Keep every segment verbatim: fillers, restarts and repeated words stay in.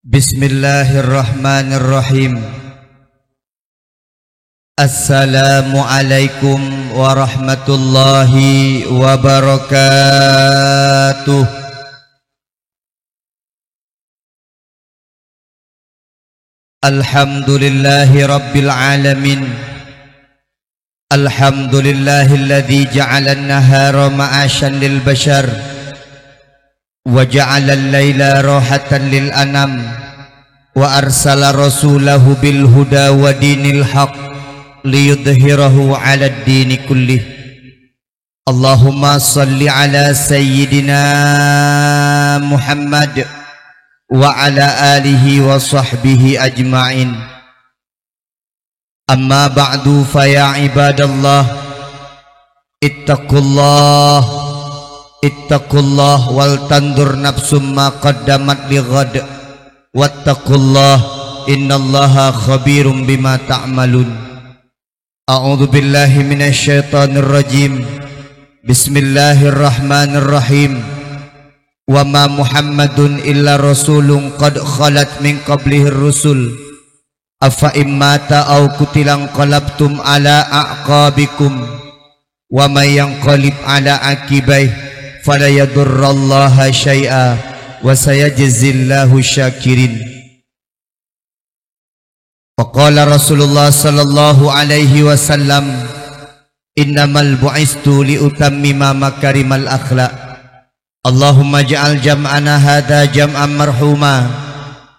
Bismillahirrahmanirrahim. Assalamualaikum warahmatullahi wabarakatuh. Alhamdulillahi rabbil alamin. Alhamdulillahilladzi ja'alan nahara ma'asyan lil basyar, wa ja'alal laila rahatan lil anam, wa arsala rasulahu bil huda wa dinil haq, liyudhhirahu 'alad dini kullih. Allahumma shalli 'ala sayyidina Muhammad wa 'ala alihi wa sahbihi ajma'in. Amma ba'du, fa ya ibadallah, ittaqullah, ittaqullah, wal tanzur nafsum ma qaddamat lighad, wattaqullah, innallaha khabirum bima ta'malun. A'udzu billahi minasy syaithanir rajim. Bismillahirrahmanirrahim. Wa ma Muhammadun illa rasulun qad khalat min qablihir rusul. Afa in mata aw qutila inqalabtum ala a'qabikum, wa may yanqalib ala aqibaih fala yadurrallaha syai'a, wa sayajzillahu syakirin. Wa qala Rasulullah sallallahu alaihi wasallam, "Innamal bu'istu li utammima makarimal akhlaq." Allahumma ja'al jam'ana hadza jam'an marhuma,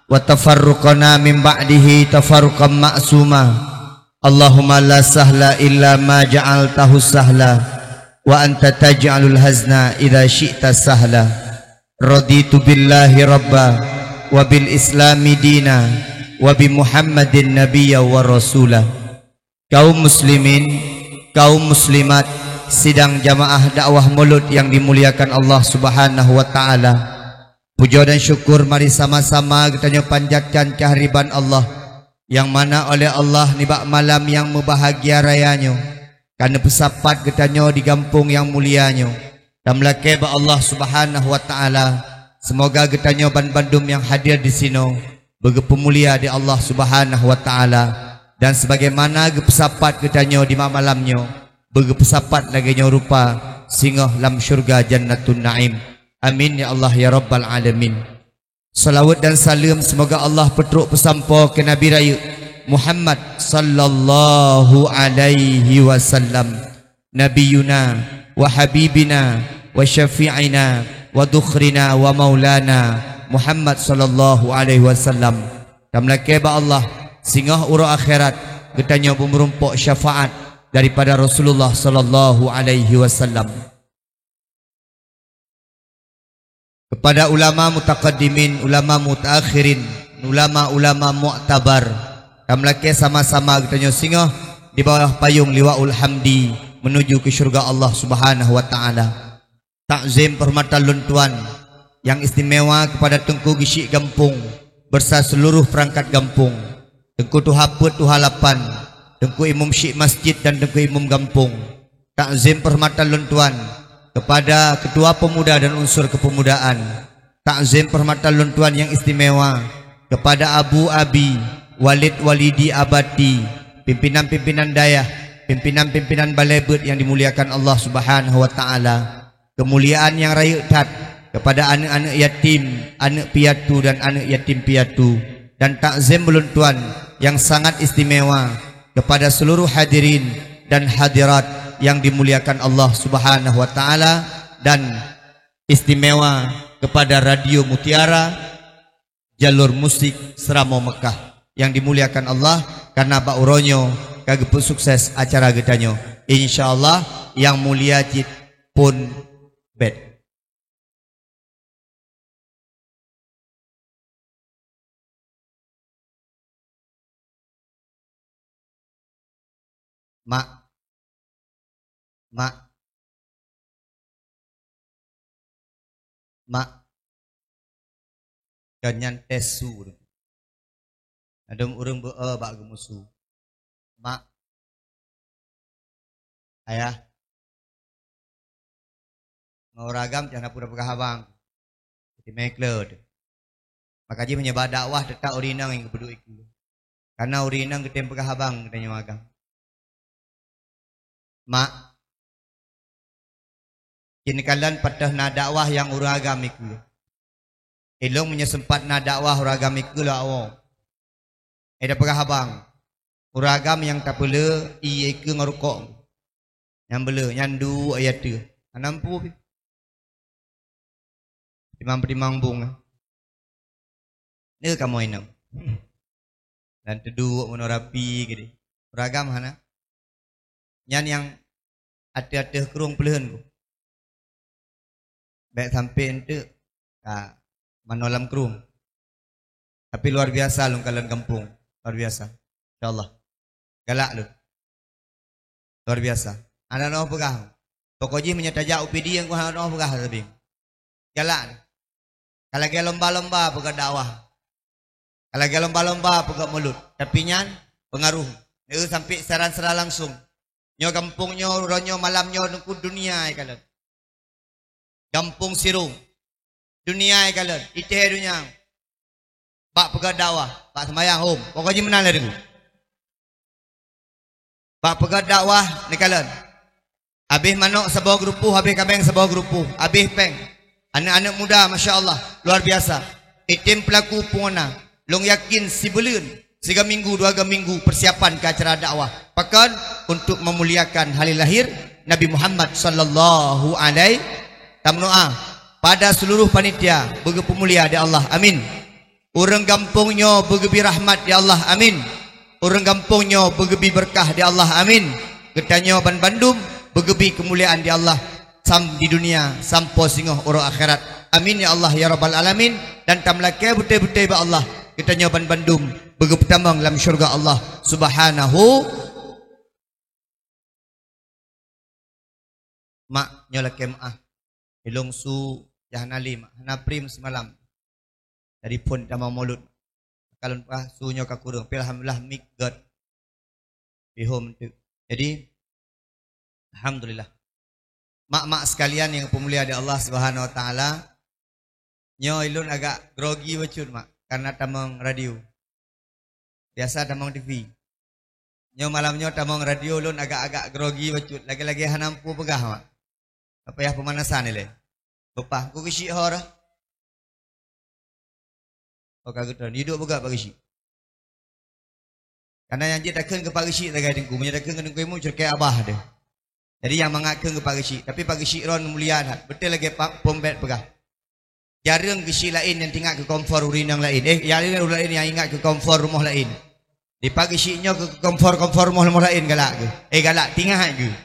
wa tafarruqana min ba'dihi tafarruqan ma'suma. Allahumma la sahla illa ma ja'altahu sahla, wa anta taj'alul hazna idza syi'ta sahla. Raditu billahi rabba, wa bil islami dina, wa bi Muhammadin nabiyya wa rasula. Kaum muslimin, kaum muslimat, sidang jamaah dakwah Maulud yang dimuliakan Allah Subhanahu wa Ta'ala. Puja dan syukur mari sama-sama geutanyoe panjatkan keuhadiran Allah, nyang mana oleh Allah nibak malam nyang meubahagia raya nyoe, ka neupeusapat geutanyoe di gampông nyang mulia nyoe. Tameulakée bak Allah Subhanahu wa Ta'ala, seumoga geutanyoe banmandum nyang hadir disinoe beugeupeumulia di Allah Subhanahu wa Ta'ala, dan sebagaimana geupeusapat geutanyoe di ma-, malam nyoe, beugeupeusapat lagée nyoe rupa singoh lam syurga Jannatun Naim. Amin ya Allah ya Rabbal Alamin. Salawat dan saleuem seumoga Allah peutrok peusampoe keu Nabi Rayeuk Muhammad sallallahu alaihi wasallam, nabiyuna wa habibina wa syafi'ina wa dhukhrina wa maulana Muhammad sallallahu alaihi wasallam. Tameulakée bak Allah, singoh uroe akhirat geutanyoe beumeurumpok syafaat daripada Rasulullah sallallahu alaihi wasallam. Kepada ulama mutaqaddimin, ulama mutaakhirin, ulama-ulama muktabar, tameulakée sama-sama geutanyoe singoh di bawah payong Liwaul Hamdi menuju ke syurga Allah Subhanahu wa Ta'ala. Takzim penghormatan lôn tuan yang istimewa kepada Teungku Geuchik Gampông beserta seluruh perangkat gampông, Teungku Tuha Peuet, Tuha Lapan, Teungku Imum Syik Masjid dan Teungku Imum Gampông. Takzim penghormatan lôn tuan kepada Ketua Pemuda dan unsur kepemudaan. Takzim penghormatan lôn tuan yang istimewa kepada Abu Abi, Walid Walidi Abati, pimpinan-pimpinan dayah, pimpinan-pimpinan balai beuet yang dimuliakan Allah Subhanahu wa Ta'ala. Keumuliaan nyang rayeuk that kepada aneuëk-aneuëk yatim, aneuëk piatu dan aneuëk yatim piatu, dan takzim ulôn tuan nyang sangat istimewa kepada seluruh hadirin dan hadirat yang dimuliakan Allah Subhanahu wa Ta'ala, dan istimewa kepada Radio Mutiara, Jalur Musik Seuramoe Meukah yang dimuliakan Allah, karena bak uroe nyoe ka geupeu sukses acara geutanyoe. Insya Allah, nyang mulia cit phon bét. Mak. Mak. Mak. Kon nyan tes su. Ladôm ureuëng beu-e bak geumusu. Mak. Ayah. Ngon ureuëng agam, jangan pura peugah abang. Jadi mengkle. Maka jih meunyoe bak dakwah teutap ureueng inong nyang geupeuduk iku. Karena ureueng inong geutem peugah abang geutanyoe agam. Mak, keuneukeulan patéh na dakwah nyang ureueng agam iku. Ilôn meunyoe seumpat na dakwah ureueng agam iku lôn awong. Eh, tapeugah abang, ureueng agam nyang tapeulé ié keu ngon rukok. Nyang beulé, nyan duek ayat tu. Hana mampu pih. Timang-timang bung, eh. Ni kamoe inong. Dan teuduek meunoe rapi geude. Ureueng agam hana. Nyan nyang ateueh-ateueh krueng peuleuheun ku. Bèk sampai enteuk ka manoe lam krueng. Tapi luar biasa lôn kalon gampông. Luar biasa. Insya Allah. Galak lôn. Luar biasa. Hana noe peugah. Pokok jih meunyoe tajak U P D nyang ku hana noe peugah sabe. Galak. Ka lagèe lomba-lomba peugah dakwah. Ka lagèe lomba-lomba peugah mulod. Tapi nyan pengaruh. Nyoe sampai siaran secara langsung. Nyoe gampông nyoe, uroe nyoe, malam nyoe, nungku dunia kalon. Gampông Sirong. Dunia kalon. Itèe dunia. Bak peugah dakwah, bak seumayang hom. Pokok jih meunan lé deungon. Bak peugah dakwah neukalon. Habéh manok saboh geurupuh, habéh kaméng saboh geurupuh, habéh péng. Aneuk-aneuk muda, masya Allah, luar biasa. Item peulaku pungana, lôn yakin sibuleuen, siga minggu, dua ga minggu persiapan keu acara dakwah. Pakon? Untuk memuliakan hari lahir Nabi Muhammad sallallahu alaihi. Tameudoa pada seluruh panitia beugeupeumulia di Allah. Amin. Ureueng gampông nyoe beugeubi rahmat di Allah, amin. Ureueng gampông nyoe beugeubi beureukat di Allah, amin. Geutanyoe banbandum beugeubi keumuliaan di Allah, sam di dunia sampoe singoh uroe akhirat. Amin ya Allah ya rabbal alamin. Dan tameulakèe beutôi-beutôi bak Allah, geutanyoe banbandum beugeupeutamong lam syeuruga Allah Subhanahu. Mak, nyoe lakèe meu'ah. Ilôn su jah hana lé, Mak. Hana prim seumalam. Dari phon tamong mulod. Kalon peugah su nyoe ka kureueng. Tapi alhamdulillah mik gèt. Pihom tu. Jadi, alhamdulillah. Mak-mak sekalian nyang peumulia di Allah Subhanahu wa Taala, nyoe ilôn agak grogi bacut, Mak, karena tamong radio. Biasa tamong T V. Nyoe malam nyoe tamong radio lôn agak-agak grogi bacut, lagèe-lagèe hana mampu peugah, Mak. Apa yah pemanasan ilèe? Leupah, ku geusyik ho dah. Oh, ka geuton. Iduek peugah Pak Geusyik. Karena nyang jeuet takheun keu Pak Geusyik sagai Teungku. Meunyoe takheun keu Teungku Imum, ceureukai abah deh. Jadi nyang mangat kheun keu Pak Geusyik. Tapi Pak Geusyik ron mulia that. Beutôi lagèe Pak Pom Bèt peugah. Jareueng geusyik laén nyang teuingat keu kompor ureueng inong laén. Eh, jareueng ureueng laén nyang ingat keu kompor rumoh laén. Di Pak Geusyik nyoe keu kompor-kompor rumoh-rumoh laén galak geuh. Eh, galak, teuingat geuh.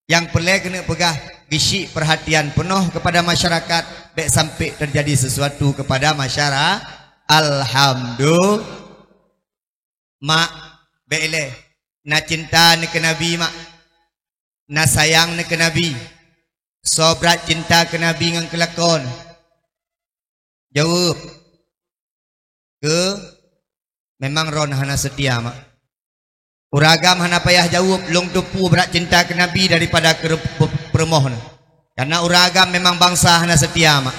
Nyang peureulèe keuneuk peugah, geusyik perhatian peunoh kepada masyarakat, bèk sampai terjadi sesuatu kepada masyara-, alhamdulillah. Mak, bèk ilèe. Na cinta neukeu Nabi, Mak. Na sayang neukeu Nabi. Soe brat cinta keu Nabi ngon keu lakoe? Jaweueb. Keu, memang ron hana seutia, Mak. Ureueng agam hana payah jaweueb, lôn teupeu brat cinta keu Nabi daripada keu pe-, peurumoh nyoe. Karena ureueng agam memang bansa hana seutia, Mak.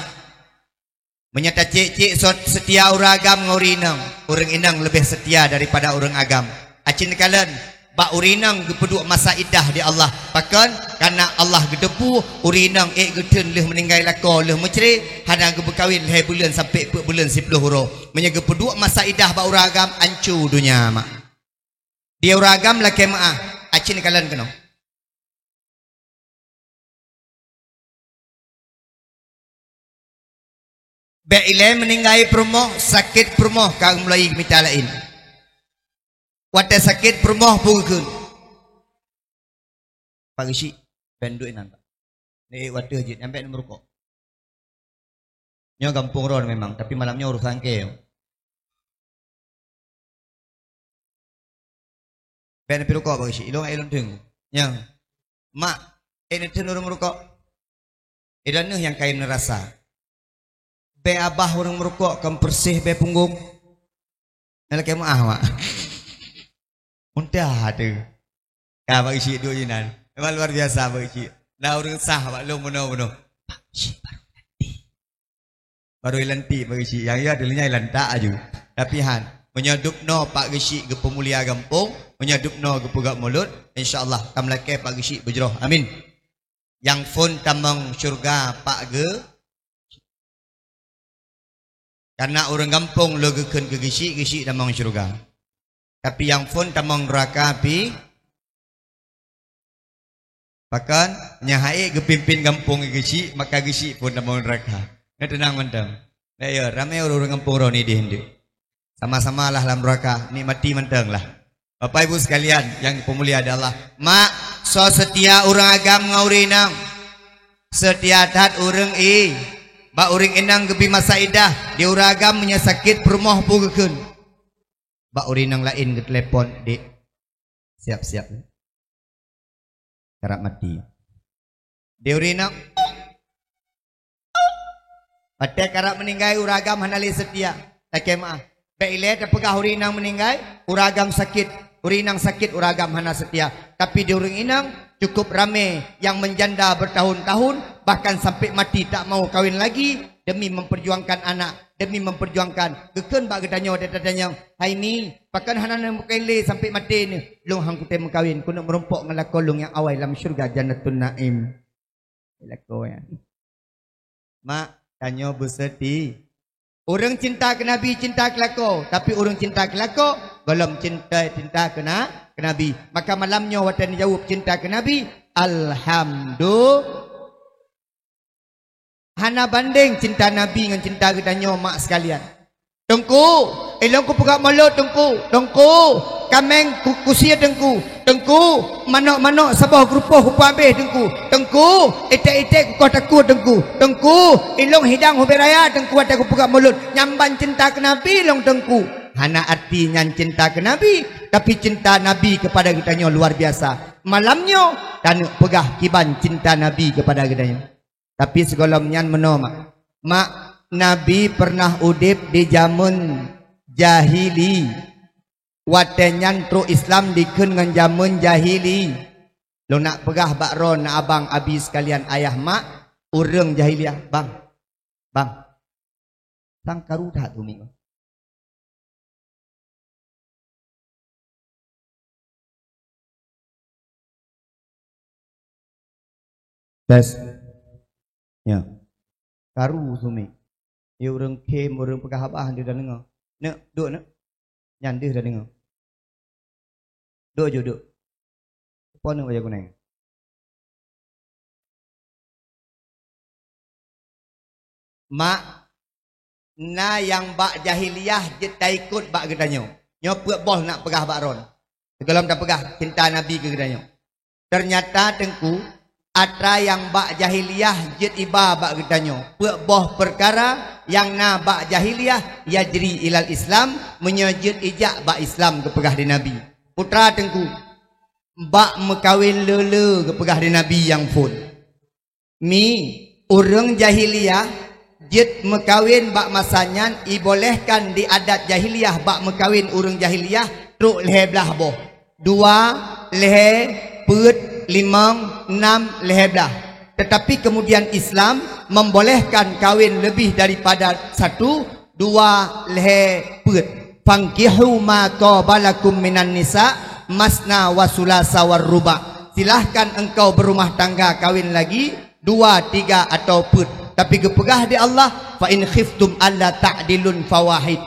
Meunyoe tacék-cék sot seutia ureueng agam ngon ureueng inong, ureueng inong leubeh seutia daripada ureueng agam. Aci neukalon, bak ureueng inong geupeuduek masa iddah di Allah. Pakon? Karena Allah geuteupeue ureueng inong ék geutheun lheueh meuninggai lakoe lheueh meucré, hana geupeukawén lhèe buleuen sampai peuet buleuen siploh uroe. Meunyoe geupeuduek masa iddah bak ureueng agam, anco donya, Mak. Di ureueng agam lakèe meu'ah, aci neukalon keunoe. Bèk ilèe meuninggai peurumoh, sakét peurumoh ka mulai mita laén. Watèe sakét peurumoh peue geukheun? Pak Geusyik, bèk duek inan, Pak. Ni watèe jeuet, nyang bèk neumeurukoe. Nyoe gampông droe memang, tapi malam nyoe urusan kèe. Bèk neupeurukoe Pak Geusyik, ilôn, ilôn teung. Nyang, Mak, ék neutheun ureueng meurukoe? Droeneuh nyang kayém neurasa. Bèe abah ureueng meurukoe kon peureuseh bèe punggong. Nyan lakèe meu'ah, Mak. Muntah teuh. Ka Pak Geusyik duek inan. Memang luar biasa Pak Geusyik. Na ureueng sah bak lôn bunoe-bunoe. Pak Geusyik baru ganti. Barô ilantik Pak Geuchik, nyang ya dulunya ilantak aju. Tapi han, meunyoe dubnoe Pak Geuchik geupeumulia gampông, meunyoe dubnoe geupeugah mulod, insya Allah ka meulakée Pak Geuchik beujroh. Amin. Nyang phon tamong syeuruga Pak Geu-, Kareuna ureuëng gampông lôn geukheun keu Geuchik, Geuchik tamong syeuruga. Tapi nyang phon tamong neuraka pih. Pakon? Nyang haiek geupimpén gampông Geuchik, maka Geuchik phon tamong neuraka. Nyoe teunang mantong. Ndak ya, ramé ureuëng gampông droeneuh deh. Sama-sama lah lam neuraka, nikmati mantong lah. Bapak Ibu sekalian yang dipemulia oleh Allah, mak, soe seutia ureuëng agam ngon ureuëng inong? Seutia that ureuëng i-, bak ureuëng inong geubri masa idah, di ureuëng agam meunyoe sakét peurumoh peue geukheun. Bak ureuëng inong laén geutelepon, "Dek, siap-siap. Karab maté." Di ureuëng inong, watée karab meuninggai, ureuëng agam hana lé seutia. Lakée meuáh. Bék ilée tapeugah ureuëng inong meuninggai, ureuëng agam sakét. Ureuëng inong sakét, ureuëng agam hana seutia. Tapi di ureuëng inong cukup ramé nyang meujanda bertahun-tahun, bahkan sampai mati tak mau kawin lagi demi memperjuangkan anak, demi memperjuangkan. Geukheun bak geutanyoe, watée tatanyong, "Hai mi, pakon hana neumeukawen lé sampai maté neuh?" "Lôn han kutem meukawen, keuneuk meurumpok ngon lakoe lôn nyang awai lam syeuruga Jannatun Naim." Lakoe nyan. Mak, tanyoe beuseuti. Ureuëng cinta keu Nabi, cinta keu lakoe, tapi ureuëng cinta keu lakoe, gohlom cinta, cinta keu na-, keu Nabi. Maka malam nyoe watée neujaweueb cinta keu Nabi, alhamdulillah. Hana bandeng cinta Nabi ngon cinta geutanyoe, mak sekalian. Teungku, ilong kupeugah mulod, Teungku. Teungku, kaméng ku-, kusie, Teungku. Teungku, manok-manok saboh geurupoh kupeugah abéh, Teungku. Teungku, iték-iték kukoh takue, Teungku. Teungku, ilong hidang hubei raya, Teungku, watée kupeugah mulod. Nyan ban cinta keu Nabi lom, Teungku. Hana arti nyan cinta keu Nabi, tapi cinta Nabi kepada geutanyoe luar biasa. Malam nyoe, taneuk peugah kiban cinta Nabi kepada geutanyoe. Tapi sigohlom nyan meunoe, mak. Mak, Nabi pernah udeb di jameun jahili. Watée nyan trok Islam dikheun ngon jameun jahili. Lôn nak peugah bak droeneuh abang abi sekalian, ayah mak, ureuëng jahiliah, bang. Bang. Sang karu that umi. Tes. Ya. Karu sumi. Ya, ureuëng khem, ureuëng peugah haba han deuh deungoe. Neuk, duek neuk. Nyan deuh deungoe. Duek ju, duek. Peue neuk bajée kuneng? Mak, na nyang bak jahiliah jeuet taikot bak geutanyoe. Nyoe peuet boh nak peugah bak droeneuh. Sigohlom tapeugah cinta Nabi keu geutanyoe. Teunyata, Teungku, atra nyang bak jahiliah jeuet iba bak geutanyoe. Peuet boh peukara nyang na bak jahiliah, yajri ilal Islam, meunyoe jeuet ijak bak Islam geupeugah di Nabi. Peue atra, Teungku? Bak meukawen le-le geupeugah di Nabi nyang phon. Mi, ureuëng jahiliah jeuet meukawen bak masa nyan, ibolehkan di adat jahiliah bak meukawen ureuëng jahiliah trok lhée blaih boh. Dua, lhée, peuet, limong, nam, lhée blaih. Tetapi kemudian Islam membolehkan kawin lebih daripada satu, dua, lhée, peuet. "Fankihu ma taba lakum minan nisa, masna wa sulasa war ruba." Silahkan engkau berumah tangga, kawin lagi, dua, tiga, atau peuet. Tapi geupeugah di Allah, "Fa in khiftum alla ta'dilun fawahid."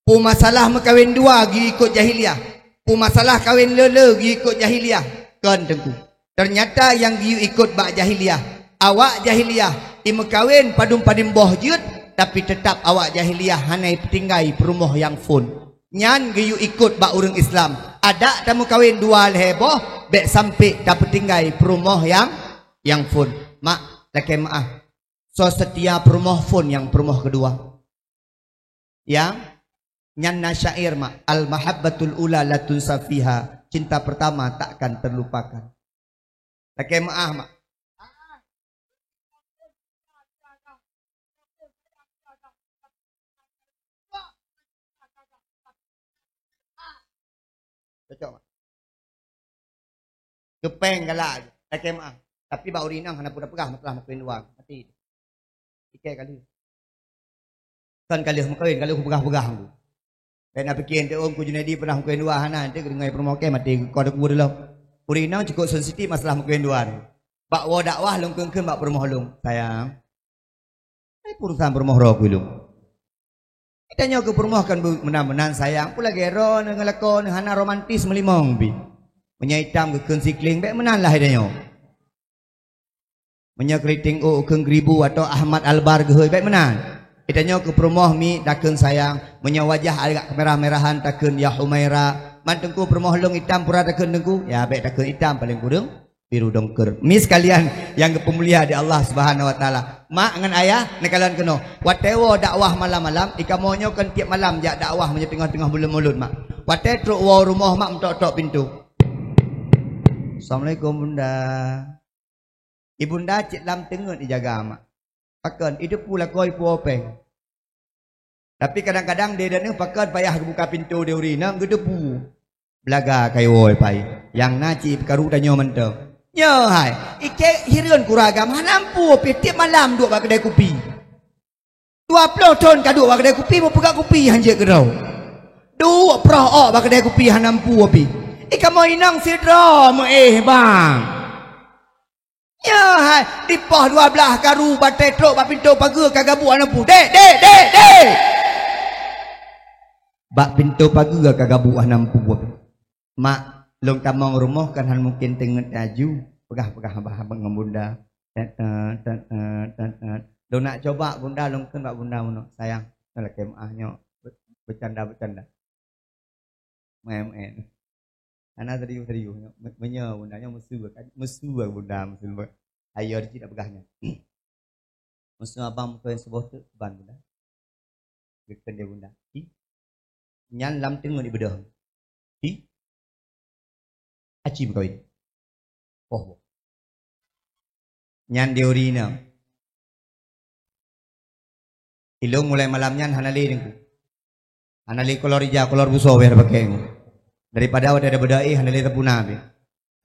Peue masalah meukawen dua geuyue ikot jahiliah? Peue masalah kawen le-le geuyue ikot jahiliah? Kon, Teungku. Teunyata nyang geuyue ikot bak jahiliah, awak jahiliah imeukawen padum-padum boh jeuet, tapi teutab awak jahiliah hana ipeutinggai peurumoh nyang phon. Nyan geuyue ikot bak ureuëng Islam. Adak tameukawen dua lhée boh, bék sampoe tapeutinggai peurumoh nyang, nyang phon. Mak, lakée meuáh. Soe seutia peurumoh phon nyang peurumoh keudua? Ya, nyan na syair, mak, "Al-mahabbatul ula la tunsa fiha." Cinta pertama tak akan terlupakan. Lakée meuáh, mak. Cocok, mak. Geupéng galak, lakée meuáh. Tapi bak ureuëng inong hana peugah-peugah masalah meukawen dua. Mati. Ikai kali. Kon ka lheueh meukawen, ka lheueh kupeugah-peugah ku. Bék na pike, "Ente, ôn, ku Junaidi pernah meukawen dua." Hana, ente deungoe peurumoh kèe maté keu ko deuk deuh lom. Ureueng inong cukôp sensitif masalah meukawen dua nyoe. Bak woe dakwah lôn kheun-kheun bak peurumoh lôn, "Sayang, hai urusan peurumoh droe keu lôn. Geutanyoe keu peurumoh kan beu-, meunan-meunan sayang, peue lagèe droeneuh ngon lakoe neuh hana romantis meulimong pih. Meunyoe itam geukheun sikling, bék meunan lah geutanyoe. Meunyoe keriting ôk geukheun geuribu atawa Ahmad Albar geuhôi, bék meunan. Geutanyoe keu peurumoh miet takheun sayang, meunyoe wajah agak kemerah-merahan takheun ya Humaira. Man teungku peurumoh lôn itam pura takheun teungku, ya bék takheun itam, paleng kureueng biru dongker." Mi sekalian nyang geupeumulia di Allah Subhanahu wa Taala. Mak ngon ayah, neukalon keunoe. Watèe woe dakwah malam-malam, i kamoe nyoe kon tiep malam jak dakwah meunyoe teungoh-teungoh buleuen Maulud, mak. Watèe trok woe rumoh, mak meutok-tok pintoe. "Assalamualaikum, Bunda." Ibunda cit lam teungeut ijaga, mak. Pakon, ideupu lakoe ipuwoe péng. Tapi kadang-kadang di droeneuh pakon payah geubuka pintoe di ureueng inong geudeupu. Beulaga kayue woe pai. Nyang na cit peukaru tanyoe mantong. Nyoe hai, ikèe hireuen keu ureueng agam hana mampu pih tiep malam duek bak keudè kupi. Dua ploh thon ka duek bak keudè kupi, meupeugah kupi hanjeuet keudroe. Duek proh ôk bak keudè kupi hana mampu pih. I kamoe inong sidroe meuéh bang. Nyoe hai, dipoh dua blaih karu batèe trok bak pintoe pageue ka gabuek hana mampu. Dek, dek, dek, dek! Bak pintoe pageue ka gabuek hana mampu. Mak, lôn tamong rumoh kan hana mungken teungeut laju. Peugah-peugah abah ngon bunda. Tet, tet, tet, tet, tet, tet. Lôn nak coba bunda, lôn kheun bak bunda meunoe, "Sayang, nyoe lakèe meu'ah nyoe. Be-, bercanda-bercanda." Main-main. Hana serius-serius. Me-, meunyoe bunda nyoe meuseu, meuseu bunda, meuseu. Ayo, di cit peugah nyan. Meuseu abang meukawen saboh teuk ban bunda. Geukheun lé bunda. Hi. Nyan lam teungeut ibeudôh. Hi. Aci meukawen. Poh boh. Nyan di ureueng inong. Ilôn mulai malam nyan hana lé teungku. Hana lé kolor ija, kolor busoe bèk pakai. Daripada watèe ada beudôh, eh, hana lé tapuna pih.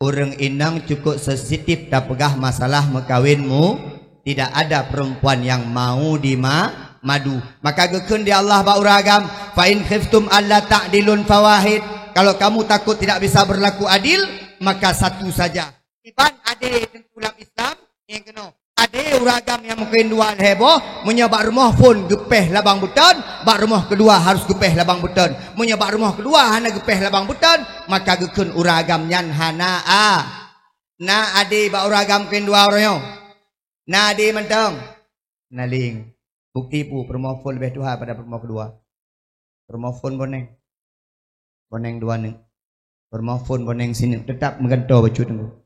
Ureueng inong cukôp sensitif tapeugah masalah meukawen mu, tidak ada perempuan yang mau dima-, madu. Maka geukheun di Allah bak ureueng agam, "Fa in khiftum alla ta'dilu fawahid." Kalau kamu takut tidak bisa berlaku adil, maka satu saja. Iban adé teungku lam Islam, nyang keunoe. Adé ureueng agam nyang meukawen dua lhèe boh, meunyoe bak rumoh phôn geupéh labang beuton, bak rumoh keudua harus geupéh labang beuton. Meunyoe bak rumoh keudua hana geupéh labang beuton, maka geukheun ureueng agam nyan hana a-, na adé bak ureueng agam meukawen dua uroe nyoe. Na adé mantong. Naléng. Bukti peue peurumoh phôn leubeh tuha pada peurumoh keudua? Peurumoh phôn boneng. Boneng dua neuk. Peurumoh phôn boneng sineuk, teutap meugantoe bacut teungku.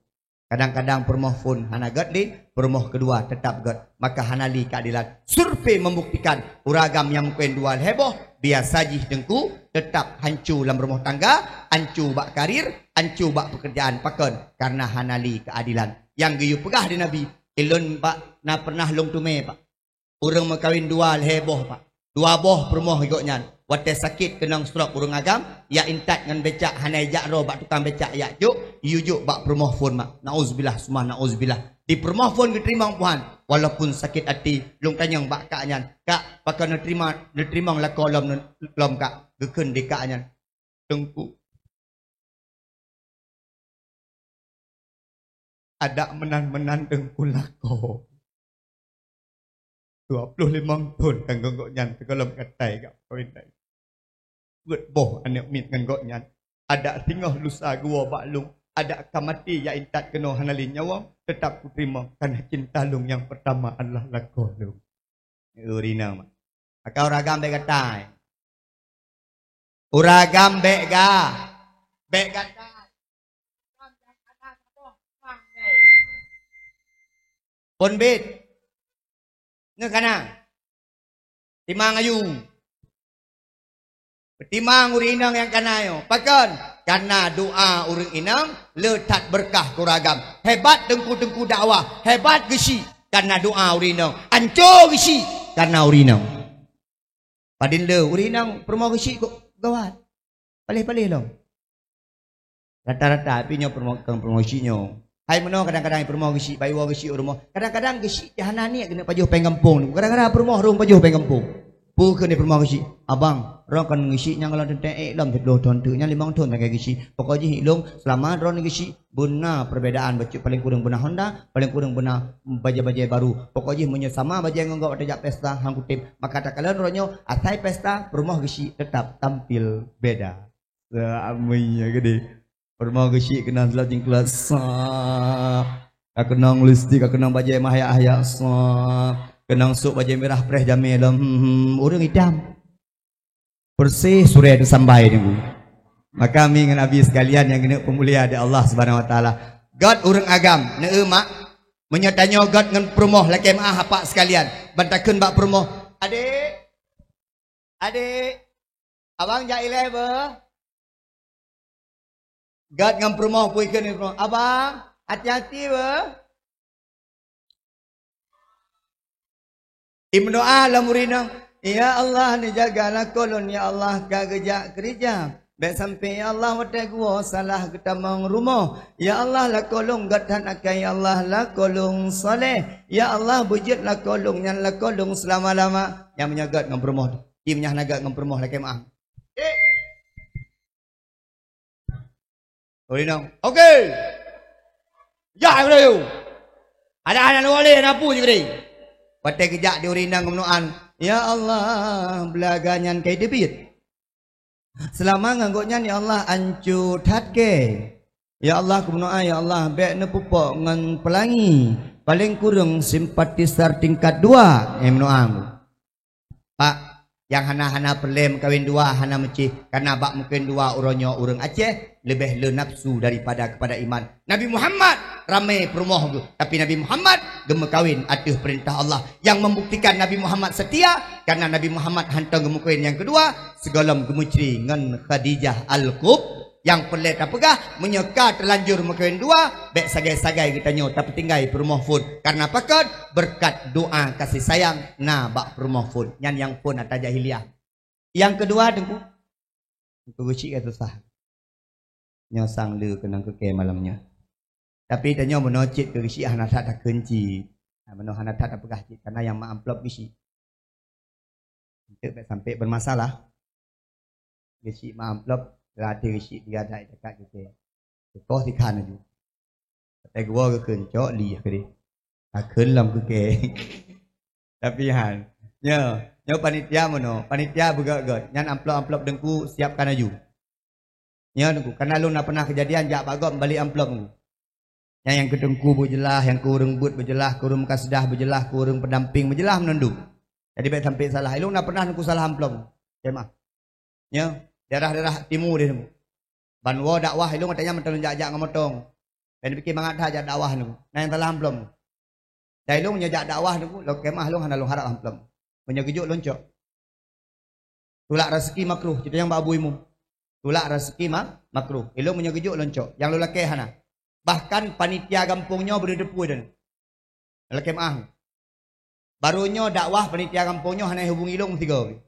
Kadang-kadang peurumoh phôn hana gèt lé, peurumoh keudua teutap gèt. Maka hana lé keuadilan. Survei membuktikan, ureueng agam nyang meukawen dua lhèe boh, biasa jih teungku, teutap hanco lam rumoh tangga, hanco bak karir, hanco bak peukeurjaan. Pakon? Karena hana lé keuadilan. Nyang geuyue peugah di Nabi, "Ilôn bak na pernah lôn teumé, Pak." Ureueng meukawen dua lhèe boh, Pak. Dua boh peurumoh gobnyan. Watèe sakét keunong stroke ureueng agam, jak intat ngon becak, hana ijak droe bak tukang becak jak jok, iyue jok bak peurumoh phôn, mak. Nauzubillah summa nauzubillah. Di peurumoh phôn geuteurimong Tuhan, walaupun sakét até, lôn tanyong bak kak nyan, "Kak, pakon neuteurimong, neuteurimong lakoe lom, lom, Kak?" Geukheun di kak nyan, "Teungku, adak meunan-meunan teungku lakoe. Dua ploh limong thon ka ngon gobnyan teugohlom katai jak meukawen laén. Peuet boh aneuk miet ngon gobnyan. Adak singoh lusa geuwoe bak lôn, adak ka maté jak intat keunoe hana lé nyawöng, teutap kuteurimong, karena cinta lôn nyang peurtama adalah lakoe lôn." Ureueng inong, mak. Maka ureueng agam bèk gata, eh. Ureueng agam bèk ga-, bèk gata. Phôn bit. Nyoe kana. Timang ayu. Peutimang ureueng inong nyang kana nyoe. Pakon? Karena doa ureueng inong le that beureukat keu ureueng agam. Hebat teungku-teungku dakwah, hebat geusyik karena doa ureueng inong. Anco geusyik karena ureueng inong. Padin le ureueng inong peurumoh geusyik kok gawat. Paléh-paléh lom. Rata-rata pih nyoe peurumoh, keu peurumoh geusyik nyoe. Hai meunoe kadang-kadang peurumoh geusyik, bayeue geusyik u rumoh. Kadang-kadang geusyik jih hana niet keuneuk pajoh péng gampông. Kadang-kadang peurumoh rhung pajoh péng gampông. Peue kheun di peurumoh geuchik? "Abang, droe kon geuchik nyang lom teuntèe ék lom siplôh thôn teuk, nyan limong thôn lagèe geuchik. Pokok jih ilong, seulama droe geuchik, beuna perbedaan bacut, paléng kureueng beuna Honda, paléng kureueng beuna bajèe-bajèe baru. Pokok jih meunyoe sama bajèe ngon gob watèe jak pesta, han kutem. Maka takalon droe nyoe, asai pesta, peurumoh geuchik teutap tampil beda." Seumai ya geude. Peurumoh geuchik keunong silop jingklot, sah. Ka keunong lipstik, ka keunong bajèe meuhayak-hayak, sah. Keunong sôk bajèe mirah preh jamé lom, hmm, hmm, ureueng itam. Peureuseh surèe teusambai nyoe. Maka mi ngon abi sekalian nyang geuneuk peumulia di Allah Subhanahu Wa Taala. Gèt ureueng agam, neu mak, meunyoe tanyoe gèt ngon peurumoh lakèe meu'ah apak sekalian, ban takheun bak peurumoh, "Adék, adék, abang jak ilèe beuh." Gèt ngon peurumoh, peue kheun peurumoh, "Abang, hati-hati beuh." Imeudoa lom ureueng inong, "Ya Allah, neujaga lakoe lôn, ya Allah, ka geujak keureuja. Bèk sampoe, ya Allah, watèe geuwoe salah geutamong rumoh. Ya Allah, lakoe lôn gèt that akai, ya Allah, lakoe lôn saleh. Ya Allah, beujeuet lakoe lôn nyan lakoe lôn seulama-lama." Nyang meunyoe gèt ngon peurumoh, i meunyoe hana gèt ngon peurumoh lakèe meu'ah. Eh. Ureueng inong, "Oke. Jah, Ibrahim. Ada anak lôn lé, na pu jih, Ibrahim." Watèe geujak di ureueng inong keumeunyoe, "Ya Allah, beulaga nyan ka teubiet. Seulama ngon gobnyan, ya Allah, anco that kèe. Ya Allah, keumeunyoe, ya Allah, bèk neupeupok ngon peulangi. Paléng kureueng simpatiser tingkat dua." Eh, meunoe. Pak, nyang hana-hana peureulèe meukawen dua hana meucéh, kareuna bak meukawen dua uroe nyoe ureueng Aceh leubeh le nafsu daripada kepada iman. Nabi Muhammad ramé peurumoh geuh, tapi Nabi Muhammad geumeukawen ateueh peurintah Allah. Nyang membuktikan Nabi Muhammad setia, kareuna Nabi Muhammad hantom geumeukawen nyang keudua, sigohlom geumeucre ngon Khadijah Al-Kub-, Nyang peureulèe tapeugah, meunyoe ka teulanjur meukawen dua, bèk sagai-sagai geutanyoe tapeutinggai peurumoh phôn. Kareuna pakon? Beureukat doa kasih sayang na bak peurumoh phôn. Nyan nyang phôn atra jahiliyah. Nyang keudua, Teungku, Teungku geuchik ka susah. Nyoe sang le keunong keu kèe malam nyoe. Tapi tanyoe meunoe cit keu geuchik hana that takheun cit. Meunoe hana that tapeugah cit, kareuna nyang mak amplop geuchik. Eunteuk bèk sampai bermasalah. Geuchik mak amplop, latih geuchik tiga dai dekat geuchik. Geukoh sikhan laju. Katai geuwoe geukheun, cok li keudeh. Takheun lom keu kèe. Tapi han. Nyoe, nyoe panitia meunoe. Panitia beugèt-gèt. Nyan amplop-amplop Teungku siapkan laju. Nyoe Teungku, kareuna lôn na pernah keujadian jak bak gob meubalek amplop Teungku. Nyang, nyang keu Teungku beujeulaih, nyang keu ureueng beuet beujeulaih, keu ureueng meukasedah beujeulaih, keu ureueng peudampéng beujeulaih meunan dum. Jadi bèk sampai salah. Ilôn na pernah Teungku salah amplop. Kemah. Nyoe, daerah-daerah timu deh Teungku. Ban woe dakwah ilôn watèe nyan mantong lôn jak-jak ngon motong. Bèk neupike mangat that jak dakwah Teungku. Na nyang salah amplop. Dan ilôn nyoe jak dakwah Teungku, lôn kemah lôn hana lôn harap amplop. Meunyoe geujok lôn cok. Tulak raseuki makruh, cit nyang bak Abu Imum. Tulak raseuki ma-, makruh. Ilôn meunyoe geujok lôn cok, nyang lôn lakèe hana. Bahkan panitia gampông nyoe beudeuh teupeu dan lakèe meu'ah. Barô nyoe dakwah panitia gampông nyoe hana hubungi ilôn sigoe.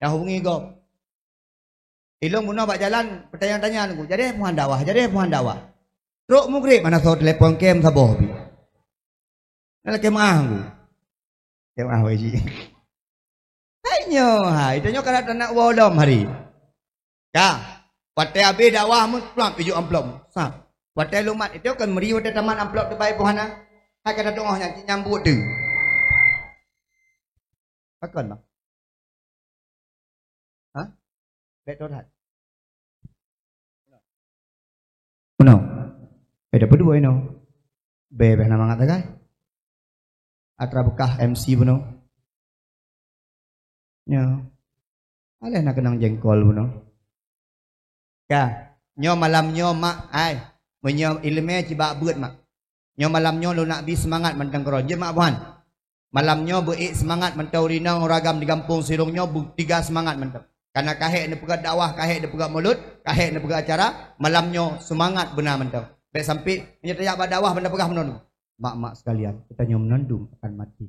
Nyang hubungi gob. Ilôn bunoe bak jalan peutanya-tanya Teungku, "Jadi peue han dakwah, jadi peue han dakwah." Trok mugreb hana soe telepon kèe meusaboh pih. Na lakèe meu'ah Teungku. Lakèe meu'ah wajib. Hai nyoe, hai, tanyoe ka na teunak woe lom hari. Ka, watèe abéh dakwah meuplop ijok amplop. Sah. Watèe lôn mat, itu kan meuri watèe tamat amplop teubai boh hana. Hai ka tatu'oh nyan, cit nyambut tu. Pakon, Bang? Hah? Bèk tho that. Bunoe. Eh, dapat dua inoe. Bèk, bèk na mangat sagai. Atra beukah M C bunoe. Nyoe. Aléh na keunong jengkol bunoe. Ka. Nyoe malam nyoe, Mak, ai. Meunyoe ileumèe cibak beuet, Mak. Nyoe malam nyoe lôn nak bi seumangat mantong keudroe. Jeuet, Mak Buhan. Malam nyoe beu ék seumangat mantong, ureueng inong ureueng agam di gampông Sirong nyoe beu tiga seumangat mantong. Kareuna ka hék neupeugah dakwah, ka hék neupeugah mulod, ka hék neupeugah acara, malam nyoe seumangat beuna mantong. Bèk sampai meunyoe tajak bak dakwah ban tapeugah meunan. Mak-mak sekalian, geutanyoe meunan dum akan maté.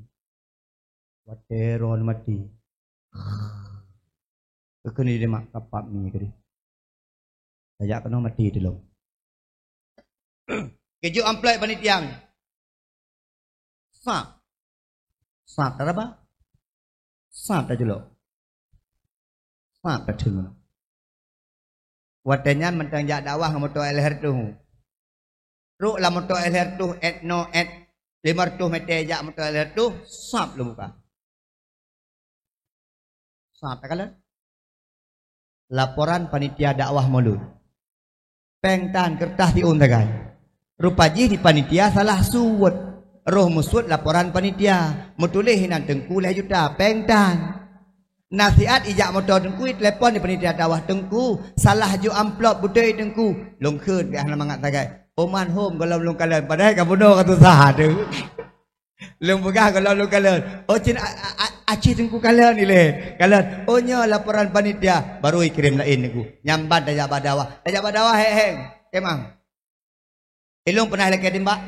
Watèe droeneuh maté. Keukeuni lé mak kapap mi keudeh. Tajak keunoe maté teulông. Geujok amplop panitia. Sah. Sah taraba. Sab taculok. Sab tateun. Watée nyan mantong jak dakwah ngon moto L R tuh. Trok lam moto L R tuh, et no et lima ratus meter jak moto L R tuh, sab lôn buka. Sab takalon. Laporan panitia dakwah Maulud. Péng tan, keureutah siôn sagai. Rupa jih di panitia salah suet. Roh meusuet laporan panitia. Meutuléh inan teungku lhée juta. Péng tan. Nasihat ijak moto teungku, itelepon di panitia dakwah, "Teungku, salah jok amplop beutôi teungku." Lôn kheun pih hana mangat sagai. Oman hom gohlom lôn kalon. Padahai ka bunoe ka susah tu. Lôn peugah gohlom lôn kalon. Oh, cit a-, a-, a-, aci teungku kalon ilée. Kalon. Oh, nyoe laporan panitia. Baru ikirém laén teungku. Nyan ban tajak bak dakwah. Tajak bak dakwah hék-hék. Kemang. Ilôn peunah ilakée timbak.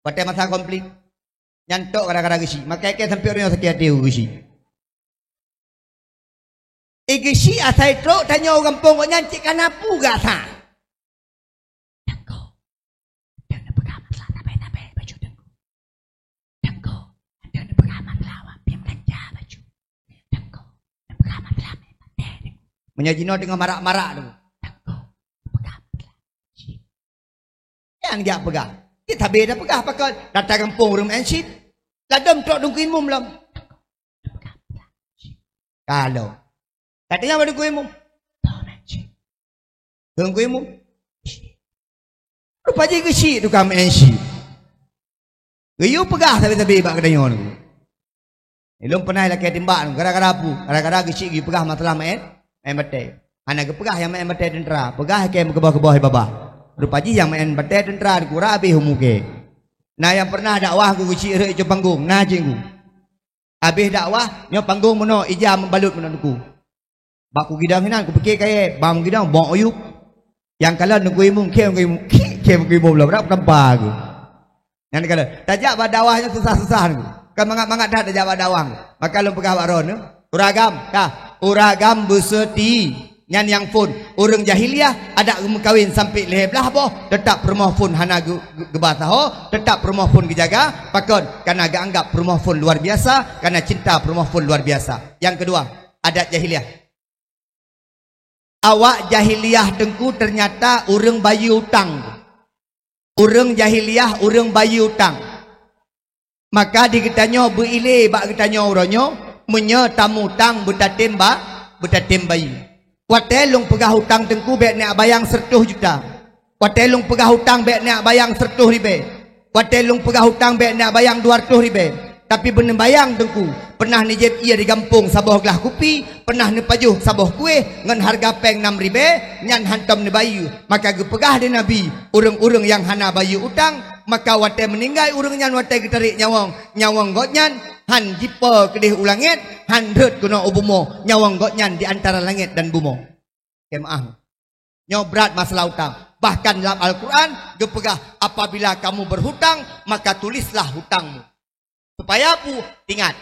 Watée masa konflik. Nyan tok gara-gara geuchik. Maka ikée sampoe uroe nyoe sakét até geuchik. Igeuchik asai trok tanyoe gampông gobnyan cit kana peugah sa. Teungku, anda neupeugah masalah tabé-tabé baju teungku. Teungku, anda neupeugah masalah awak pih meulanja baju. Teungku, neupeugah masalah mé maté teungku. Meunyoe jinoe teungoh marak-marak teungku. Teungku, neupeugah masalah. Nyang jak peugah. Cit tabé dah peugah pakon. Datang gampông ureuëng meu'en cit. Ladom trok teungku imum lom. Kalau. Katanya bak teungku imum. Teungku imum. Rupa jih geuchik tukang meu'en cit. Geuyue peugah sabe-sabe bak geutanyoe nyoe. Ilôn peunah ilakée timbak nyoe, gara-gara peue? Gara-gara geuchik geupeugah masalah meu'en, meu'en batée. Hana geupeugah nyang meu'en batée teuntra, peugah ikée meukeubah-keubah babah. Rupa jih nyang meu'en batée teuntra dikura abéh umu kée. Na nyang peunah dakwah geuchik rhot icue panggong, na cinggu. Abéh dakwah, nyoe panggong meunoe, ija meubalot meunoe teungku. Bak kugidong inan, kupike kayée, bang gidong, bok uyueb. Nyang kalon teungku imum, khém teungku imum, khém teungku imum lom, rab tampa geuh. Nyan kalon. Tajak bak dakwah nyoe susah-susah teungku. Kan mangat-mangat that tajak bak dakwah. Maka lôn peugah bak droeneuh, uragam, ka, uragam beuseuti. Nyan nyang phon. Ureuëng jahiliah, adak geumeukawen sampoe lhée blaih boh, teutap peurumoh phon hana geu-, geu-, geuba saho, teutap peurumoh phon geujaga, pakon? Kana geuanggap peurumoh phon luar biasa, kana cinta peurumoh phon luar biasa. Nyang keudua, adat jahiliah. Awak jahiliah teungku teunyata ureuëng bayeue utang. Ureuëng jahiliah, ureuëng bayeue utang. Maka di geutanyoe beuilée bak geutanyoe uroe nyoe, meunyoe tameutang beutatem ba-, beutatem bayeue. Watée lôn peugah utang teungku bék neuk bayang seureutôh juta. Watée lôn peugah utang bék neuk bayang seureutôh ribée. Watée lôn peugah utang bék neuk bayang dua reutôh ribée. Tapi beuneubayang teungku, peunah neujieb ié di gampông saboh glah kupi, peunah neupajoh saboh kueh ngon hareuga péng nam ribée, nyan hántom neubayeue. Maka geupeugah lé Nabi, ureuëng-ureuëng nyang hana bayeue utang, maka watée meuninggai ureuëng nyan watée geutarek nyawöng, nyawöng gobnyan hán jipo keudeh u langét, hán rhot keunoe u bumoe, nyawöng gobnyan di antara langét dan bumoe. Jeumaáh. Nyoe brat masalah utang. Bahkan lam Al-Quran geupeugah, "Apabila kamu berhutang, maka tulislah hutangmu." Supaya peue? Ingat,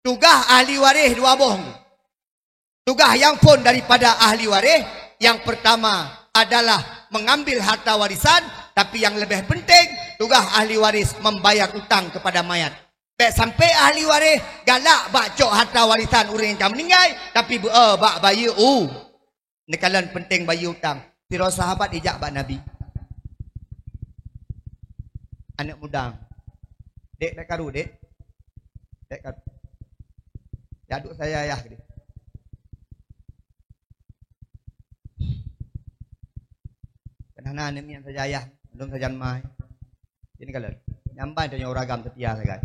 tugaih ahli waréh dua boh. Tugaih nyang phon daripada ahli waréh, nyang peurtama adalah mengambil harta warisan, tapi nyang leubeh peunteng, tugaih ahli waréh membayar utang kepada mayat. Bék sampoe ahli waréh galak bak cok harta warisan ureuëng nyang ka meuninggai, tapi beu-e bak bayeue u-, Neukalon peunteng bayeue utang. Sidroe sahabat ijak bak Nabi. Aneuëk muda. "Dek, bék karu, Dek. Bék karu. Jak duek sajan ayah keudeh." Kan hana aneuëk miet sajan ayah, lôn sajan ma. Jadi kalon. Nyamban tanyoe ureuëng agam seutia sagai.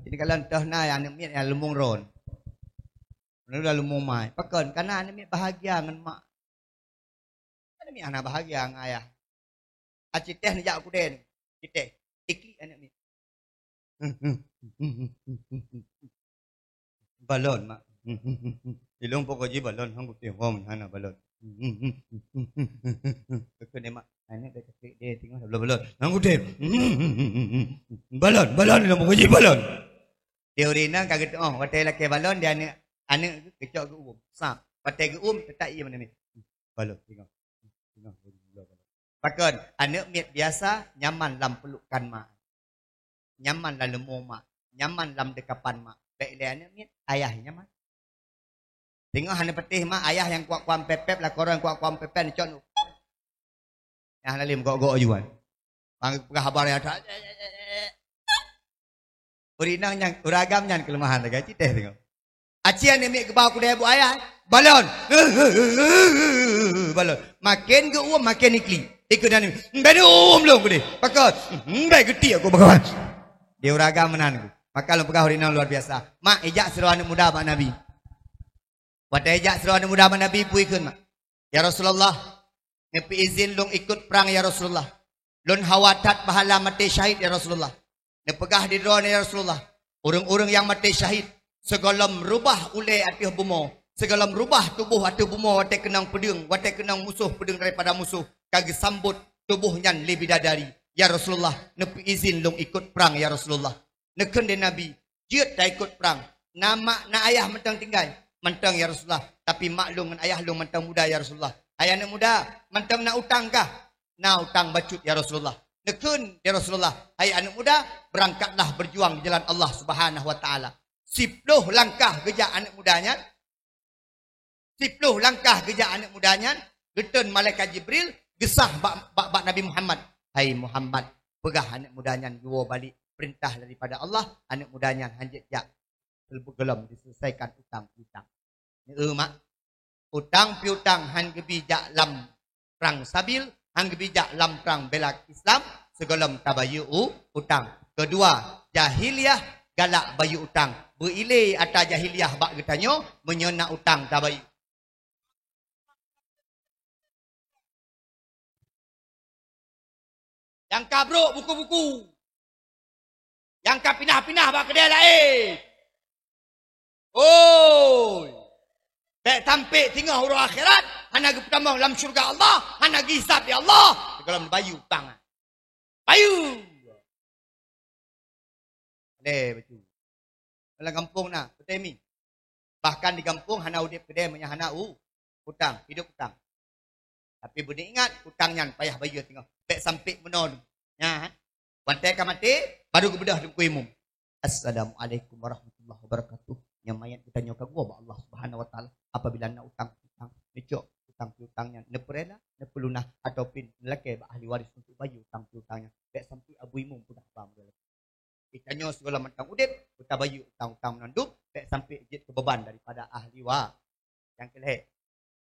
Jadi kalon toh na aneuëk miet nyang leumbong ron. Lalu, lalu mumai. Pakon? Karena aneuk miet bahagia ngon mak. Aneuk miet hana bahagia ngon ayah. Aci teh neujak u keudè ni. Ci teh. Iklik aneuk miet. Balon, mak. Ilong pokok ji balon, hang kutem hom hana balon. Kekene mak, aneuk dah cakap dia tengok balon-balon. Hang kutem. Balon, balon ilong pokok ji balon. Teori nyan ka geutuoh, watèe lakèe balon di aneuk, aneuk geucok geuuem. Sab. Watèe geuuem, teutap ie meunan. Balon, tengok. Tengok, balon. Pakon, aneuk miet biasa nyaman lam pelukan mak. Nyaman lam leumô mak. Nyaman lam dekapan mak. Bèk ilèe aneuk miet, ayah nyan mat. Teungoh hana patéh mak, ayah nyang kuat-kuat pèp-pèp, lakoe nyang kuat-kuat pèp-pèp, neucok nu. Nyang lalim gok-gok juan. Bang peugah haba nyata. Ureueng inong nyan, ureueng agam nyan keuleumahan lagèe citèh teungoh. Aci aneuk miet geuba kudèe buet ayah, balon. Balon. Maken geuuem, maken ikli. Ikut dan, "Mbèk neuuem lôn keudéh." Pakon, "Mbèk geutik aku bakawan." Di ureueng agam meunan ku. Maka lôn peugah ureueng inong luar biasa. Mak, ijak sidroe aneuk muda bak Nabi. Watèe ijak sidroe aneuk muda bak Nabi, peue ikheun, mak? "Ya Rasulullah, neupeuizin lôn ikot prang, ya Rasulullah. Lôn hawa that pahala maté syahid, ya Rasulullah." Neupeugah di droeneuh, "Ya Rasulullah, ureueng-ureueng nyang maté syahid, sigohlom rubah ulèe ateueh bumoe, sigohlom rubah tuboh ateueh bumoe watèe keunong peudeueng, watèe keunong musoh peudeueng daripada musoh, ka geusambot tuboh nyan lé bidadari. Ya Rasulullah, neupeuizin lôn ikot prang, ya Rasulullah." Neukheun lé Nabi, "Jeuet taikot prang. Na mak, na ayah mantong tinggai?" "Mantong, ya Rasulullah. Tapi mak lôn ngon ayah lôn mantong muda, ya Rasulullah." "Hai aneuk muda, mantong na utang kah?" "Na utang bacut, ya Rasulullah." Neukheun, "Ya Rasulullah, hai aneuk muda, beurangkatlah beujuang di jalan Allah Subhanahu wa Taala." Siploh langkah geujak aneuk muda nyan, Siploh langkah geujak aneuk muda nyan, geuteun malaikat Jibril, geusah bak, bak, bak Nabi Muhammad. "Hai Muhammad, peugah aneuk muda nyan jiwoe balek peurintah daripada Allah, aneuk muda nyan hanjeuet jak sigohlom diseulesaikan utang piutang." Neu mak, utang piutang han geubi jak lam prang sabil, han geubi jak lam prang bela Islam, sigohlom tabayeue u-, utang. Keudua, jahiliyah galak bayeue utang. Beuilée atra jahiliyah bak geutanyoe, meunyoe na utang tabayeue. Nyang ka brok buku-buku. Nyang ka pinah-pinah bak keudè laén. Oi. Bèk sampé singoh uroe akhirat, hana geupeutamong lam syeuruga Allah, hana geuhisab lé Allah. Sigohlom bayeue utang. Bayeue. Lé bacut. Lam gampông na, beutôi mi. Bahkan di gampông hana udép keudè meunyo hana u-, utang, hidup utang. Tapi beuneuingat, utang nyan payah bayeue singoh. Bèk sampé meunoe. Nya, watèe ka maté, baru geubeudôh Teungku Imum. "Assalamualaikum warahmatullahi wabarakatuh." Nyan manyèt geutanyoe ka geuwoe bak Allah Subhanahu wa Taala. Apabila na utang piutang, neucok utang piutang nyan, neupeurela, neupeulunah, ataupun neulakèe bak ahli waris untuk bayeue utang piutang nyan. Bèk sampé Abu Imum peugah haba model nyan. Geutanyoe sigohlom mantong udép, beutabayeue utang-utang meunan dum, bèk sampé jeuet keu beuban daripada ahli wa-, nyang keu lhèe.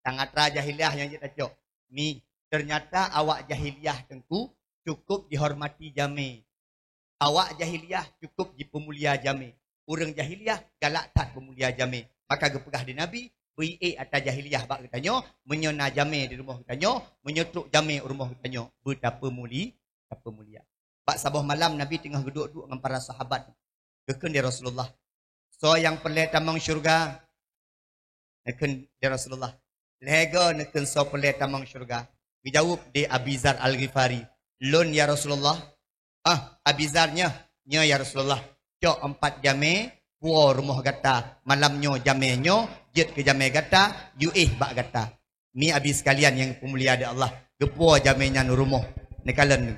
Tang atra jahiliyah nyang jeuet tacok. Mi, ternyata awak jahiliyah teungku cukup jihormati jamé. Awak jahiliyah cukup jipeumulia jamé. Ureueng jahiliyah galak that peumulia jamé. Maka geupeugah di Nabi, "Beuiék atra jahiliyah bak geutanyoe, meunyoe na jamé di rumoh geutanyoe, meunyoe trok jamé u rumoh geutanyoe, beutapeumuli-, tapeumulia." Bak saboh malam Nabi teungoh geuduek-duek ngon para sahabat. Geukheun lé Rasulullah, "Soe nyang peureulèe tamong syeuruga?" Neukheun lé Rasulullah, "Lhèe goe neukheun soe peureulèe tamong syeuruga." Geujaweueb lé Abi Zar Al-Ghifari, "Lôn, ya Rasulullah." "Ah, Abi Zar nyoe?" "Nyoe, ya Rasulullah." "Cok empat jamé, puwoe rumoh gata. Malam nyoe jamé nyoe jeuet keu jamé gata, yue éh bak gata." Mi Abi sekalian nyang peumulia di Allah, geupuwoe jamé nyan u rumoh. Neukalon.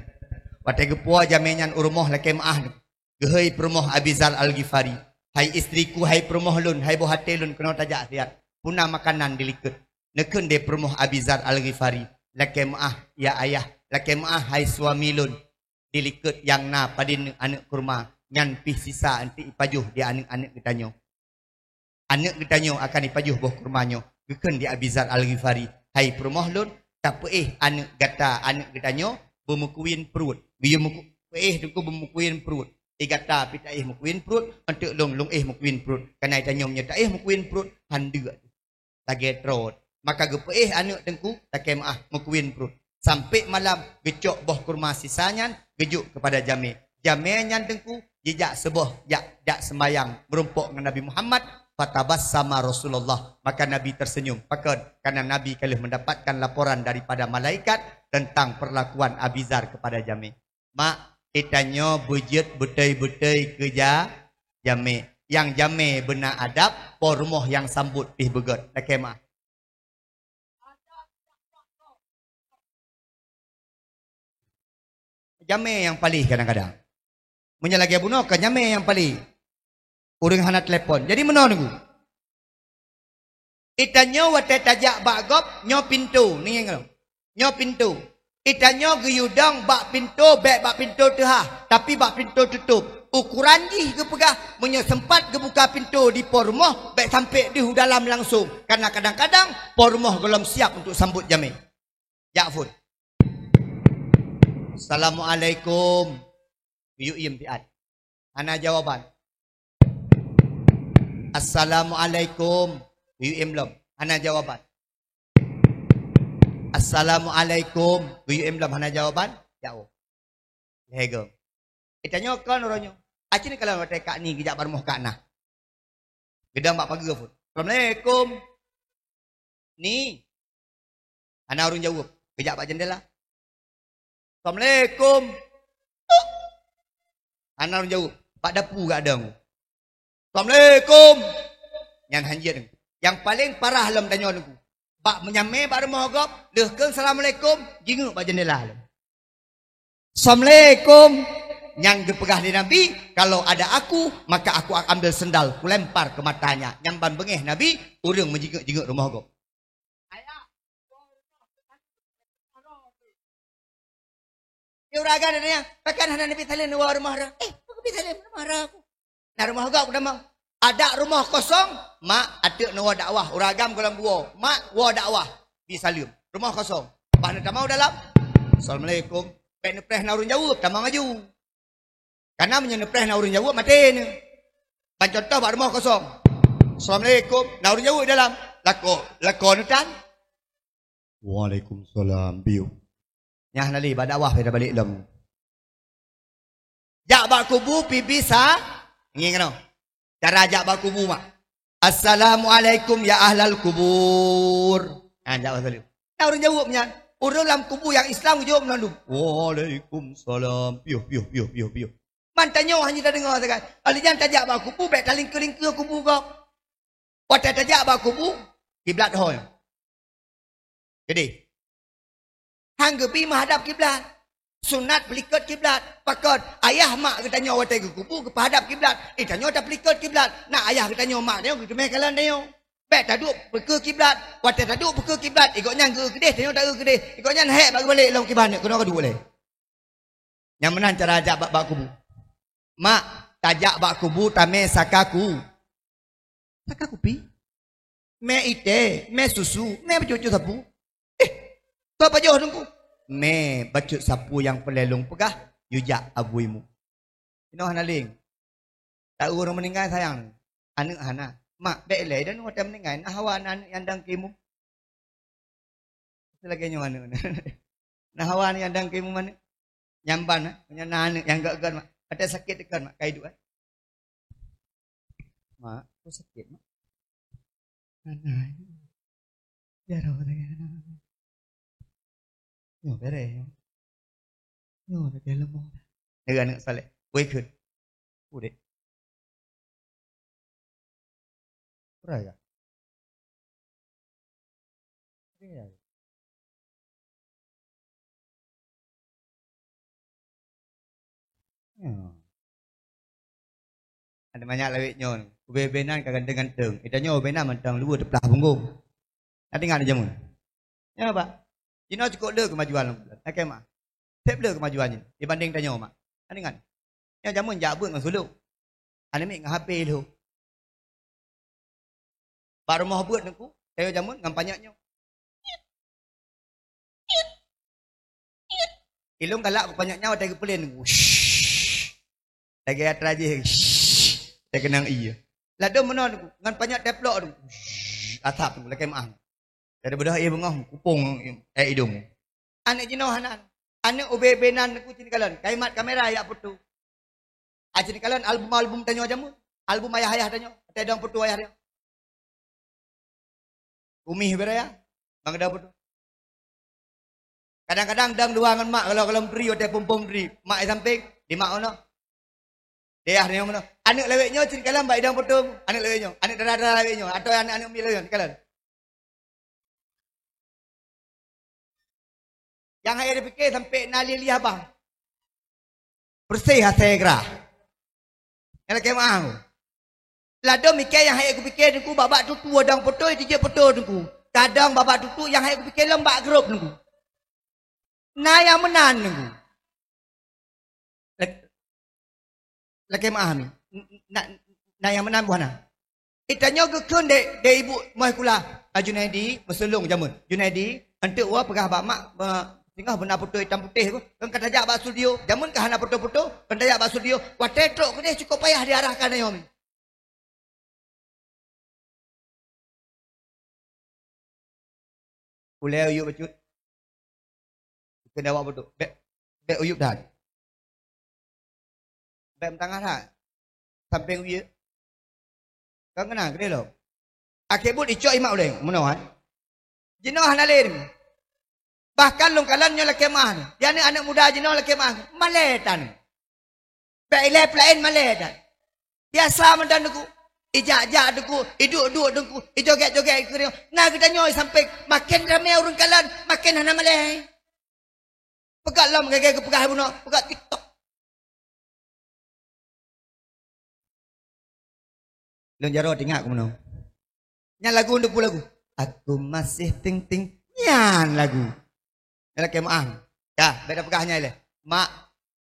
Watèe geupuwoe jamé nyan u rumoh lakèe meu'ah, geuhôi peurumoh Abi Zar Al-Ghifari, "Hai istriku, hai peurumoh lôn, hai boh até lôn, keunoe tajak siat. Peue na makanan dilikot?" Neukheun lé peurumoh Abi Zar Al-Ghifari, "Lakèe meu'ah, ya ayah, lakèe meu'ah, hai suami lôn. Dilikot nyang na padum aneuk kurma, nyan pih sisa eunteuk ipajoh di aneuk-aneuk geutanyoe. Aneuk geutanyoe akan ipajoh boh kurma nyoe." Geukheun lé Abi Zar Al-Ghifari, "Hai peurumoh lôn, tapeuéh aneuk gata, aneuk geutanyoe beumeukuwien pruet. Geuyue meuku-, peuéh teungku beumeukuwien pruet. Éh gata pih taéh meukuwien pruet, eunteuk lôn, lôn éh meukuwien pruet. Kareuna tanyoe meunyoe taéh meukuwien pruet, han deuk lagèe trôt." Maka geupeuéh aneuk teungku, lakèe meu'ah, meukuwien pruet. Sampoe malam, geucok boh kurma sisa nyan, geujok keupada jamé. Jamé nyan teungku jijak seuboh jak, jak seumayang meurumpok ngon Nabi Muhammad, fatabassama Rasulullah, maka Nabi terseunyum. Pakon? Karena Nabi ka lheueh mendapatkan laporan daripada malaikat tentang perlakuan Abi Zar kepada jamé. Mak, geutanyoe beujeuet beutôi-beutôi keu ja-, jamé. Nyang jamé beuna adab, po rumoh nyang sambot pih beugöt. Lakèe meu'ah. Jamé nyang paléh kadang-kadang. Meunyoe lagèe bunoe kan jamé nyang paléh. Ureuëng hana telepon. Jadi meunoe Teungku. Itanyoe watée tajak bak gob, nyoe pintoe, ngieng lom. Nyoe pintoe. Itanyoe geuyue dong bak pintoe, bék bak pintoe teuhah, tapi bak pintoe tutôp. Ukuran jih geupeugah, meunyoe seumpat geubuka pintoe di po rumoh, bék sampoe deuh u dalam langsong. Karena kadang-kadang po rumoh gohlom siap untuk sambot jamé. Jak phon. Assalamualaikum. Geuyue iem siat. Hana jawaban. Assalamualaikum. Geuyue iem lom. Hana jawaban. Assalamualaikum. Geuyue iem lom. Hana jawaban. Jauh. Lhée goe. Itanyoe kon uroe nyoe. Aci ni kalau watée Kak Ni geujak bak rumoh Kak Nah. Geudong bak pageue phon. "Assalamualaikum. Ni." Hana ureuëng jaweueb. Geujak bak jeundela. "Assalamualaikum." Tuk. Hana ureuëng jaweueb. Bak dapu geudong. "Assalamualaikum." Nyan hanjeuet. Nyang paleng parah lom tanyoe Teungku. Bak meunyo mé bak rumoh gob, lheueh kheun assalamualaikum, jingeuk bak jeundela lom. "Assalamualaikum." Nyang geupeugah lé Nabi, "Kalau ada aku, maka aku akan ambil sendal, kulempar ke matanya." Nyan ban beungéh Nabi, ureuëng meujingeuk-jingeuk rumoh gob. Di ureuëng agam nyan, "Pakon hana neubi saleuem neuwoe rumoh droe?" "Eh, pakon bi saleuem rumoh droe aku?" Na rumoh gob tamong. Adak rumoh kosong, mak, ateuk neuwoe dakwah, ureuëng agam gohlom buwoe, mak, woe dakwah, bi saleuem. Rumoh kosong. Bah neutamong u dalam, "Assalamualaikum." Bék neupreh na ureuëng jaweueb, tamong laju. Karena meunyoe neupreh na ureuëng jaweueb, maté neu. Ban contoh bak rumoh kosong. "Assalamualaikum." Na ureuëng jaweueb dalam. Lakoe, lakoe neutan. "Waalaikumsalam." Biu. Nyah na lé bak dakwah pada balik lom. Jak bak kubu pih bisa. Ngieng keunoe. Cara jak bak kubu mak. "Assalamualaikum ya ahlal kubur." Ha, jak bak saleuem. Na ureuëng jaweueb nyan. Ureuëng lam kubu nyang Islam geujaweueb meunan dum. "Waalaikumsalam." Piôh, piôh, piôh, piôh, piôh. Man tanyoe hana tadeungoe sagai. Alèh nyan tajak bak kubu, bék talingkeu-lingkeu kubu gob. Watèe tajak bak kubu, kiblat ho nyoe. Jadi, han geubi meuhadab kiblat. Sunat peulikot kiblat. Pakon? Ayah mak geutanyoe watèe geukubu geupeuhadab kiblat. Eh, tanyoe tapeulikot kiblat. Na ayah geutanyoe, mak tanyoe geuteumèe kalon tanyoe. Bèk taduek peukeue kiblat. Watèe taduek peukeue kiblat, i gobnyan geu keudeh, tanyoe ta-eu keudeh. I gobnyan hék bak geubalek lom kiban keunoe ka duek lé. Nyang meunan cara jak bak, bak kubu. Mak, tajak bak kubu tamè saka ku. Saka kupi? Mè itèe, mè susu, mè bacut-bacut sapu. Eh, soe pajoh teungku? Mè bacut sapu nyang peureulèe lôn peugah, yue jak abui mu. Inoe hana lé. Taeu ureueng meuninggai sayang. Aneuk hana. Mak, bèk lé, dan watèe meuninggai, na hawa na aneuk nyang dang keu imeum. Lagèe nyoe aneuk. Na hawa nyang dang keu imeum aneuk. Nyang ban, eh. Meunyoe na aneuk nyang gèt-gèt, mak. Watèe sakét teuka, mak, kai duek, eh. Mak, peue sakét, mak? Hana. Jaroe lagèe hana. Nyoe bèrèh nyoe. Nyoe lagèe leumo. Lagèe aneuk saleh. Woi kheun. Udép. Peue raya? Peue raya? Nyoe. Ada banyak lawét nyoe. Ubé-ubé nan ka ganteng-ganteng. Ita nyoe ubé nan mantong luweue teuplah punggong. Na teuingat jameun? Nyoe, Pak. Jinoe cukôp le keumajuan lom. Lakèe meu'ah. Seb le keumajuan jih dibandéng tanyoe, Mak. Na teuingat? Nyoe jameun jak beuet ngon sulok. Aneuk miet ngon H P lhok. Bak rumoh beuet teungku, tanyoe jameun ngon panyöt nyoe. Ilôn galak bak panyöt nyan watèe geupeulen. Wush. Lagèe atra jih. Wush. Teukeunong ie. Ladôm meunoe ngon panyöt teplok tu. Wush. Asap tu lakèe meu'ah. Dari beudôh ie beungoh kupông, eh, idông. Aneuk jinoe hana. Aneuk ubé-ubé nan ku cit kalon. Kaimat kamera jak foto. Aci kalon album-album tanyoe jameun. Album ayah-ayah tanyoe. Watèe dong foto ayah tanyoe. Umi bèrèh ya. Bang dong foto. Kadang-kadang dong dua ngon mak kalau, kalau menteri, watèe pom-pom menteri. Mak di sampéng, di mak ono. Di ayah tanyoe ono. Aneuk lawét nyoe cit kalon bak idong foto. Aneuk lawét nyoe. Aneuk dara-dara lawét nyoe. Atau aneuk-aneuk miet lawét nyoe. Kalon. Nyang hai pike sampoe na lilih abang. Bersih asai gerah. Nyang lakèe meu'ah. Ladôm ikei nyang han ék kupike Teungku, bak-bak tutoe dong poto, tijeuet poto Teungku. Kadang bak-bak tutoe nyang han ék kupike lom bak grup Teungku. Na nyang meunan Teungku. Lak-, lakée meu'ah mi. Na, na nyang meunan boh na. Itanyoe geukheun dek, dek ibu moh sikula. Ah, Junaidi, meuseulong jameun. Junaidi, enteuk wa peugah bak mak, me-, singoh beuna poto itam putéh ku. Kan ka tajak bak studio. Jameun ka hana poto-poto, kan tajak bak studio. Watée trok keudeh cukôp payah diarahkan ayoe mi. Ulée uyueb bacut. Keuneuk awak beudôk. Bék, bék uyueb that. Bék meutanggah that. Sampéng uyueb. Ka ngeuna keudeh lom. Akhé buet icok imak ulée, meunoe, eh. Jinoe hana lé. Bahkan lôn kalon nyoe lakée meu'ah. Di aneuk-aneuk muda jinoe lakée meu'ah. Malée tan. Bék ilée peulaén malée that. Biasa mantong Teungku. Ijak-jak Teungku, iduek-duek Teungku, ijogét-jogét keu Teungku. Na geutanyoe sampéng, maken ramé ureuëng kalon, maken hana malée. Peugah lom lagée geupeugah bunoe, peugah TikTok. Lôn jaroe teuingat keunoe. Nyan lagu, nyoe peue lagu? Aku masih ting-ting. Nyan lagu. Nyan lakée meu'ah. Ka, bék tapeugah nyan ilée. Mak,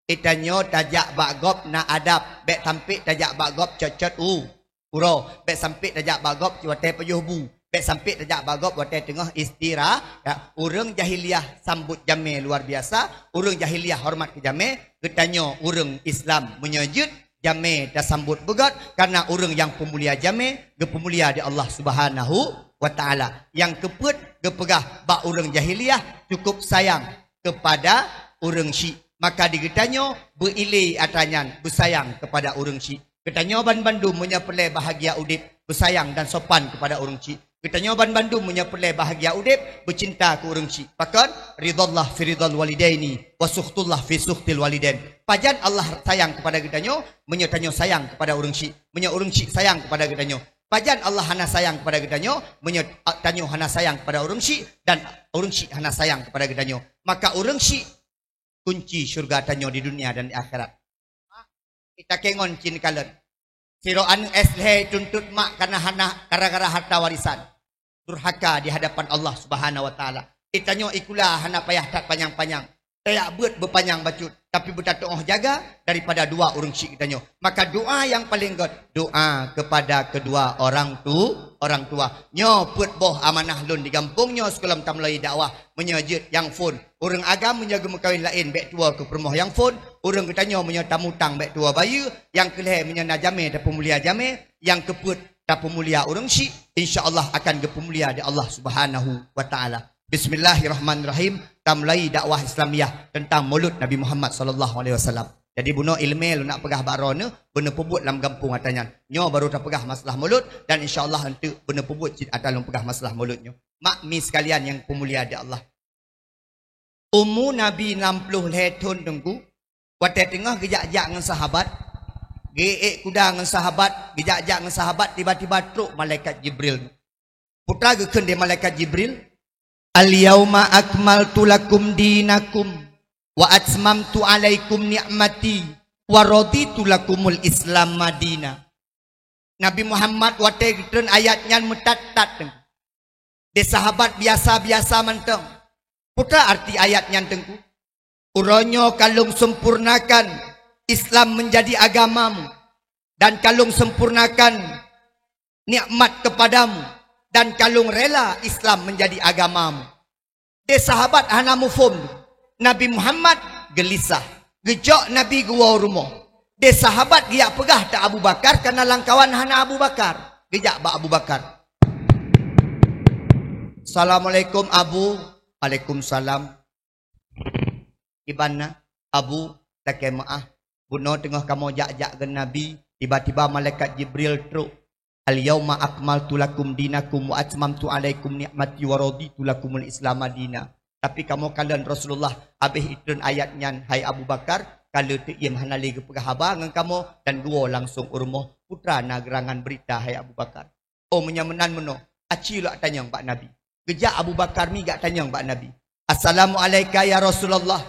itanyoe tajak bak gob na adab. Bék sampé tajak bak gob cot-cot u, uroe. Bék sampé tajak bak gob watée pajoh bu. Bék sampé tajak bak gob watée teungoh istira-, ya, ureuëng jahiliah sambot jamé luar biasa. Ureuëng jahiliah horeumat keu jamé. Geutanyoe ureuëng Islam meunyoe jeuet jamé tasambot beugét, kareuna ureuëng nyang peumulia jamé geupeumulia di Allah Subhanahu wa Ta'ala. Nyang keupeuet geupeugah bak ureuëng jahiliah cukôp sayang keupada ureuëng syik. Maka di geutanyoe beuilée atra nyan beusayang keupada ureuëng syik. Geutanyoe banmandum meunyoe peureulée bahagia udeb beusayang dan sopan keupada ureuëng syik. Geutanyoe banmandum meunyoe peureulée bahagia udeb, beucinta keu ureuëng syik. Pakon? Ridhallah fi ridhal walidaini, wa sukhtullah fi sukhtil walidain. Pajan Allah sayang keupada geutanyoe, meunyoe tanyoe sayang keupada ureuëng syik. Meunyoe ureuëng syik sayang keupada geutanyoe. Pajan Allah hana sayang keupada geutanyoe, meunyoe, a, tanyoe hana sayang keupada ureuëng syik dan ureuëng syik hana sayang keupada geutanyoe. Maka ureuëng syik kunci syeuruga tanyoe di dunia dan di akhirat. Itakée ngon cin kalon. Sidroe aneuk S lhée tuntot mak kana hana gara-gara harta warisan. Durhaka di hadapan Allah Subhanahu wa Ta'ala. Itanyoe ikula hana payah that panyang-panyang. Tajak beuet beupanyang bacut, tapi beutatuoh jaga daripada dua ureuëng syik geutanyoe. Maka doa nyang paleng gét, doa kepada kedua orang tu, orang tua. Nyoe peuet boh amanah lôn di gampông nyoe sigohlom tamulai dakwah. Meunyoe jeuet nyang phon, ureuëng agam meunyoe geumeukawen laén bék tuwoe keu peurumoh nyang phon, ureuëng geutanyoe meunyoe tamutang bék tuwoe bayeue, nyang keu lhée meunyoe na jamé tapeumulia jamé, nyang keupeuet tapeumulia ureuëng syik, insya Allah akan geupeumulia di Allah Subhanahu wa Ta'ala. Bismillahirrahmanirrahim. Tamulai dakwah Islamiyah tentang Maulud Nabi Muhammad sallallahu alaihi wasallam. Jadi bunoe ileumé lôn nak peugah bak droeneuh, beuneupeue buet lam gampông atra nyan. Nyoe baru tapeugah masalah Maulud dan insya Allah eunteuk beuneupeue buet cit atra lôn peugah masalah Maulud nyoe. Mak mi sekalian nyang peumulia di Allah. Umu Nabi nam ploh lhée thon Teungku, watée teungoh geujak-jak ngon sahabat, geuék kuda ngon sahabat, geujak-jak ngon sahabat, tiba-tiba trok malaikat Jibril. Peue geukheun lé malaikat Jibril, "Al-yauma akmaltu lakum dinakum wa atmamtu alaikum ni'mati wa raditu lakumul Islam madina." Nabi Muhammad watée geutreun ayat nyan meutat-tat Teungku. Di sahabat biasa-biasa mantong. Peue arti ayat nyan Teungku? Uroe nyoe ka lôn sempurnakan Islam menjadi agamamu, dan ka lôn sempurnakan nikmat kepadamu, dan ka lôn rela Islam menjadi agamamu. Di sahabat hana muphom. Nabi Muhammad geulisah. Geujok Nabi geuwoe rumoh. Di sahabat geujak peugah keu Abu Bakar, kareuna lam kawan hana Abu Bakar. Geujak bak Abu Bakar. "Assalamualaikum, Abu." "Waalaikumsalam." "Kiban na, Abu, lakée meu'ah. Bunoe teungoh kamoe jak-jak ngon Nabi, tiba-tiba malaikat Jibril trok. 'Al-yauma akmaltu lakum dinakum wa atmamtu 'alaikum ni'mati wa raditu lakumul Islama dina.' Tapi kamoe kalon Rasulullah habéh itreun ayat nyan, hai Abu Bakar, ka lheueh teuiem hana lé geupeugah haba ngon kamoe dan geuwoe langsong u rumoh. Peue na geurangan beurita, hai Abu Bakar?" "Oh, meunyoe meunan meunoe, aci lôn tanyong bak Nabi." Geujak Abu Bakar mi geujak tanyong bak Nabi. "Assalamu'alaika ya Rasulullah."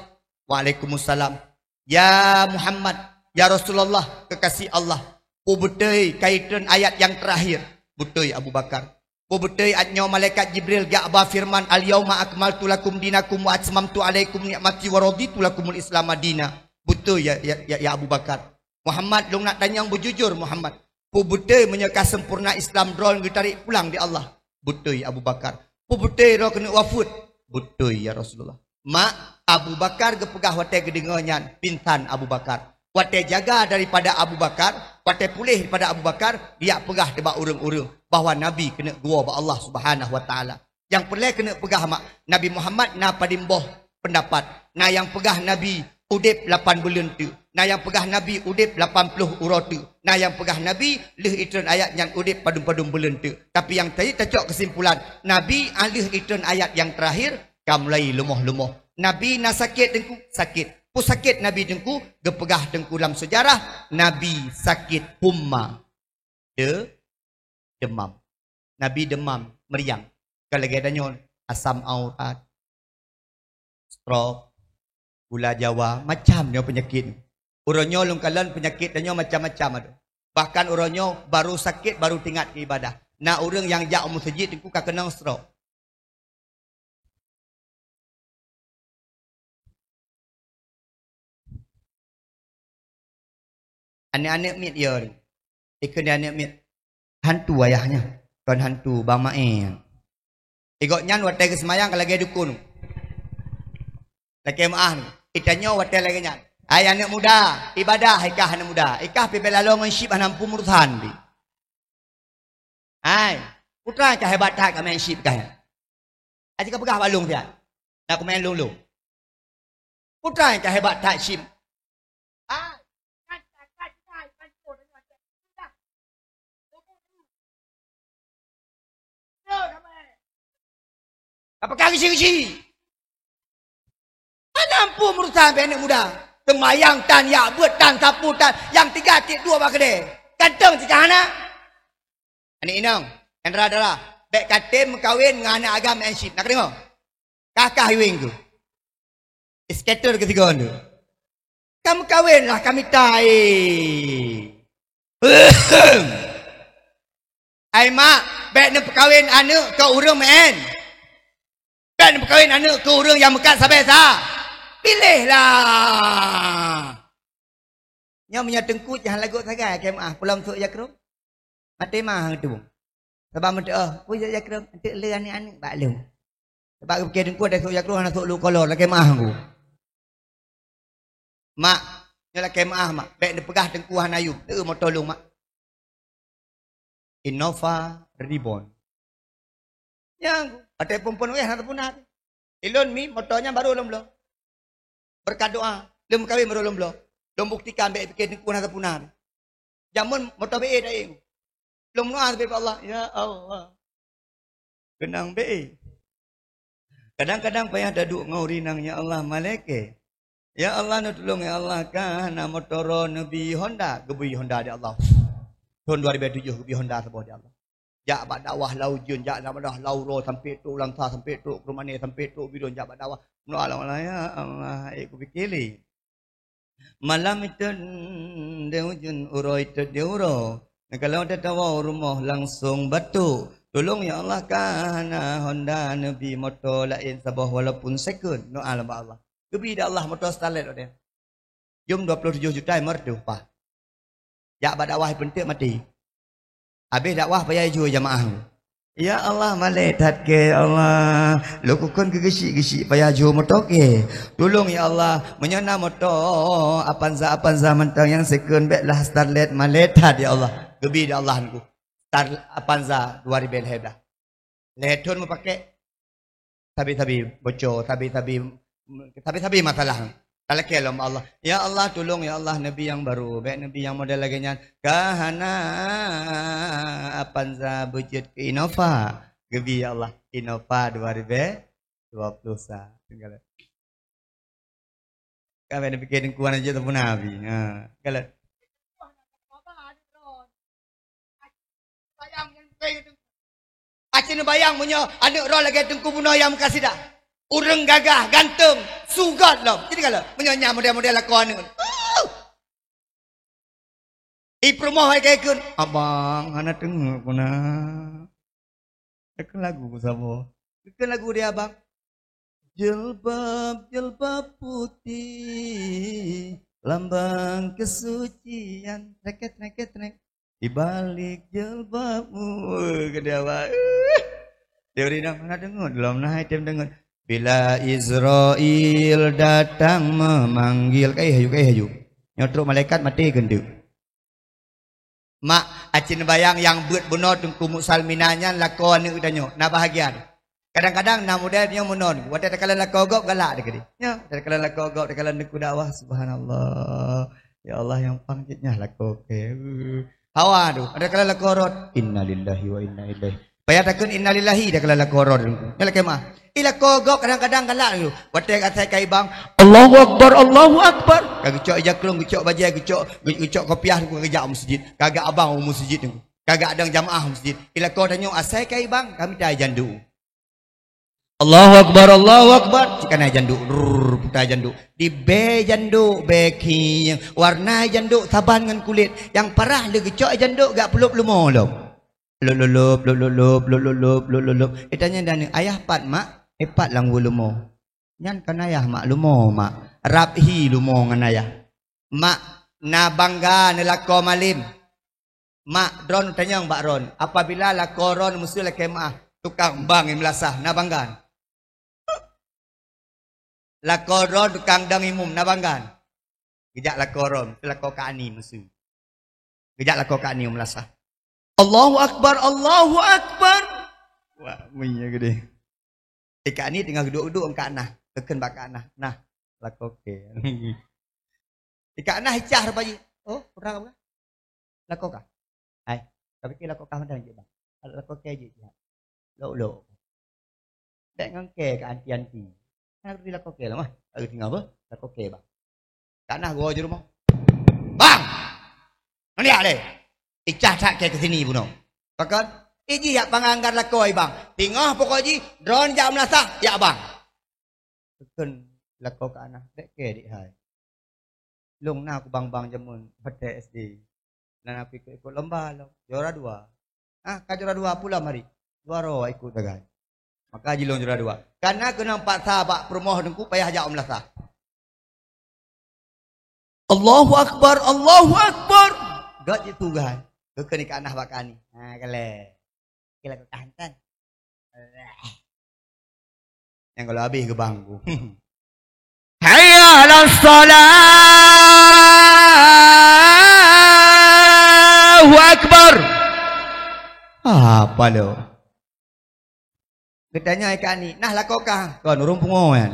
"Waalaikumsalam." "Ya Muhammad, ya Rasulullah, kekasih Allah, Peue beutôi ka itreun ayat nyang teurakhir? Beutôi Abu Bakar. Peue beutôi 'oh nyoe malaikat Jibril geubri feureuman, "Al-yauma akmaltu lakum dinakum wa atmamtu 'alaikum ni'mati wa raditu lakumul Islama dina"? Beutôi ya, ya, ya, ya Abu Bakar. Muhammad, lôn nak tanyong beujujur Muhammad. Peue beutôi meunyoe ka sempurna Islam droe geutarek pulang di Allah? Beutôi Abu Bakar. Peue beutôi droe keuneuk wafeuet? Beutôi ya Rasulullah. Mak, Abu Bakar geupeugah watée geudeungoe nyan, pingsan Abu Bakar. Watée jaga daripada Abu Bakar, watée puléh daripada Abu Bakar, geujak peugah teuh bak ureuëng-ureuëng bahwa Nabi keuneuk geuwoe bak Allah Subhanahu wa Taala. Nyang peureulée keuneuk peugah mak, Nabi Muhammad na padum boh peundapat. Na nyang peugah Nabi udeb lapan buleuen teuk. Na nyang peugah Nabi udeb lapan ploh uroe teuk. Na nyang peugah Nabi lheueh itreun ayat nyan udeb padum-padum buleuen teuk. Tapi nyang tadi tacok keusimpulan, Nabi 'oh lheueh itreun ayat nyang teurakhir, ka mulai leumoh-leumoh. Nabi na sakét Teungku? Sakét. Peue sakét Nabi Teungku? Geupeugah Teungku lam seujarah, Nabi sakét humma. De-, demam. Nabi demam, meriang. Kon lagée tanyoe asam urat, stroke, gula jawa, macam nyoe peunyakét. Uroe nyoe lôn kalon peunyakét tanyoe macam-macam ada. Bahkan uroe nyoe baru sakét, baru teuingat keu ibadah. Na ureuëng nyang jak u meuseujid Teungku ka keunong stroke. Aneuk-aneuk miet yo. Ikheun di aneuk miet. Hantu ayah nyan. Kon hantu, bang Mae nyan. Di gobnyan watée geuseumayang ka lagée dukun. Lakée meu'ah. Itanyoe watée lagée nyan. Hai aneuk muda, ibadah i kah aneuk muda. I kah pih bela lôn ngon chip hana mampu meurusan pih. Hai, peue treuk kah hebat that ka main chip kah nyan. Aji ka peugah bak lôn siat. Na kumeu'en lôn-lôn. Peue treuk kah hebat that chip. Hai. Ka peugah geuchik-geuchik. Hana mampu meurusan bak aneuk muda. Seumayang tan, jak beuet tan, sapeue tan, nyang tiga cit dua bak keudée. Ganteng cit ka hana. Aneuk inong, nyang dara-dara, bék ka tem meukawen ngon aneuk agam main chip. Na kadeungoe? Kah-kah iweng tu. Skater keu sigoe tu. Ka meukawen lah ka mita, eh. Ai mak, bék neupeukawen aneuk keu ureuëng meu'en. Bék neupeukawen aneuk keu ureuëng nyang meukat sabe sa. Piléh lah. Nyoe meunyoe teungku jangan lagot sagai keu meu'ah, pulang sôk jakrong. Maté mah tu. Sabab meuteu'oh, peue jak jakrong, enteuk le aneuk-aneuk bak lôn. Sabab geupike teungku ada sôk jakrong hana sôk lôn kolor, lakée meu'ah ku. Mak, nyoe lakée meu'ah, mak. Bék neupeugah teungku hana yum. Teu moto lôn, mak. Innova Reborn. Nyang, até phon-phon wéh hana teupuna. Ilôn mi moto nyan baru lôn bloe. Beureukat doa, lôn meukawen baru lôn bloe. Lôn buktikan bék pike teungku hana teupuna. Jameun moto B E taék. Lôn meudoa sabé bak Allah, "Ya Allah, keunong B E." Kadang-kadang payah taduek ngon ureueng inong, "Ya Allah, malèe kèe." "Ya Allah, neutulông ya Allah, ka hana moto neubi Honda." Geubri Honda di Allah. Thôn dua ribu tujuh geubri Honda saboh di Allah. Jak bak dakwah lam ujeuen, jak bak dakwah lam uroe sampoe trôk Langsa, sampoe trôk Krueng Mané, sampoe trôk Bidon, jak bak dakwah. Meudoa lam Allah, "Ya Allah, ék kupike lé." Malam itu di ujeuen, uroe itu di uroe. Neukalon tatawoe u rumoh langsong batuk. Tulông ya Allah, ka hana Honda neubi moto laén saboh walaupun second. Meudoa lam bak Allah. Geubri di Allah moto Starlet watèe. Jeuem dua puluh tujuh juta lima ratus, pah. Jak bak dakwah ipeunteuk maté. Habéh dakwah payah jijôh jamaah. Ya Allah, malèe that kèe ya Allah. Lôn kukon keu geuchik-geuchik payah jôh moto kèe. Tulông ya Allah, meunyoe na moto Avanza, Avanza mantong nyang second, bèk lah Starlet, malèe that ya Allah. Geubri di Allah nyan ku. Star-, Avanza dua ribu lhèe blah. Lhèe thôn meupaké. Sabe-sabe bocor, sabe-sabe, sabe-sabe masalah. Talakèe lom Allah. Ya Allah, tulông ya Allah, neubi nyang baru. Bèk neubi nyang model lagèe nyan. Ka hana Avanza beujeuet keu Innova. Geubri ya Allah, Innova dua ribu dua puluh sa. Tinggal. Ka bèk neupike teungku hana jeuet teupuna bi. Ha, kalon. Aci neubayang meunyoe aneuk droe lagèe teungku bunoe nyang meukasidang. Ureueng gagah, ganteng, sugot lom. Jadi kalon, meunyoe nyan model-model lakoe aneuk. Uh! I peurumoh hai ka ikheun, "Abang, hana teungeut ku na." Ikheun lagu ku saboh. Ikheun lagu di abang. Jilbab, jilbab putih, lambang kesucian. Treket, treket, trek. Di balik jilbabmu, kata abang. Eh. Teori dah mana dengar, belum nah item dengar. Bila Israel datang memanggil, kai haju, kai haju. Nyotrok malaikat mati gendeuk. Mak, aci neubayang nyang beuet bunoe Teungku Muksalmina nyan lakoe aneuk geutanyoe, na bahagia. Kadang-kadang na model nyoe meunoe, watèe takalon lakoe gob galak deh keudeh. Nyoe, watèe takalon lakoe gob, takalon Teungku dakwah, subhanallah. Ya Allah, nyang pang cit nyan lakoe kèe. Hawa tu, watèe takalon lakoe rot, innalillahi wa inna ilaihi. Payah takheun innalillahi takalon lakoe rot. Nyan lakèe meu'ah. I lakoe gob kadang-kadang galak tu. Watèe asai ka i bank, Allahu Akbar, Allahu Akbar. Ka geucok ija krong, geucok bajèe, geucok, geucok kopiah, ka geujak u meuseujid. Ka geujak abang u meuseujid tu. Ka geujak dong jamaah u meuseujid. I lakoe tanyoe asai ka i bank, ka mita ija nduk. Allahu Akbar, Allahu Akbar. Cit ka na ija nduk. Rrrr, puta ija nduk. Dibèe ija nduk, bèe khieng. Warna ija nduk saban ngon kulét. Nyang parah lé geucok ija nduk geujak peulop leumo lom. Lop, lop, lop, lop, lop, lop, lop, lop, lop, lop, lop, lop. Itanya dan ayah pat mak, eh, pat lam wu leumo. Nyan kan ayah mak leumo mak. Rab hi leumo ngon ayah. Mak na bangga neulakoe malem. Mak, droen tanyong bak droen, apabila lakoe droen meuseu lakèe meu'ah, tukang bank i meulasah, na bangga? Lakoe droen tukang dong imum, na bangga? Geujak lakoe droen, lakoe Kak Ani meuseu. Geujak lakoe Kak Ani u meulasah. Allahu Akbar, Allahu Akbar. Wah, munyi gede. Eh, Kak Ani teungoh geuduek-duek ngon Kak Nah. Geukheun bak Kak Nah. Nah, lakoe kèe. Eh, Kak Nah icah rupa jih. Oh, kurang apa? Lakoe kah? Hai, ka pike lakoe kah mantong jih, bang. Lakoe kèe jih, ya. Lok-lok. Bèk ngon kèe ka anti-anti. Kan aku lakoe kèe lah, mah. Aku tinggal apa? Lakoe kèe, bang. Kak Nah gua je rumah. Bang! Mana dia leh? Icah that kèe ke sini bunoe. Pakon? Iji yak pangan gar lakoe, bang. Tinggal pokok ji, droen jak meulasah, yak bang. Teukheun lakoe Kak Nah, bèk kèe dik hai. Lôn na kubang-bang jameun watèe S D. Dan aku ikut-ikut lomba lom, juara dua. Ah, ka juara dua pulang hari. Juara ikut sagai. Maka jilong juara dua. Karena keunong paksa bak peurumoh Teungku payah jak u meulasah. Allahu Akbar, Allahu Akbar. Gak je tugai. Geukheun Kak Nah bak Kak Ani. Ha, kalè. Kira keu kantan. Nyang kalau habéh geubang ku. Hayya 'alas salah. Allahu Akbar. Apa lo? Geutanyong Kak Ani, nah lakoe kah? Kon ureueng pungo nyan.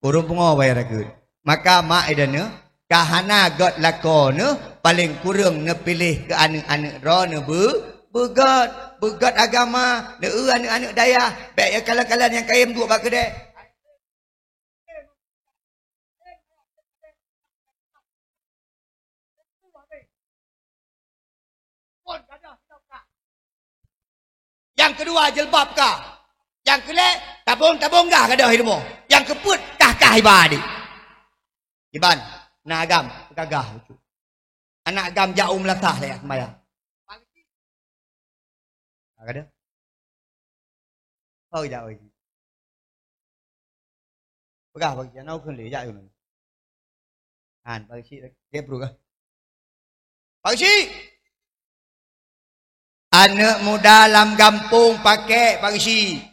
Ureueng pungo bayar ragut. Maka mak idane ka hana gèt lakoe neuh, paleng kureueng neupiléh keu aneuk-aneuk droeneuh beu-, beugèt, beugèt agama, neueu aneuk-aneuk dayah, bèk ya kalon-kalon nyang kayém duek bak keudè. Nyang keudua jilbab ka. Nyang keulhèe tabong-tabong gah gadôh ilmu. Nyang keupeuet kah-kah iba adik. Iban, na agam gagah lucu. Anak agam jak u meulasah lé sembahyang. Ka gadôh. Hôi jak oi. Peugah bagi aneuk kheun lé jak oi. Han bagi cik dia bro kah. Pak Geuchik! Aneuk muda lam gampông pakèk Pak Geuchik.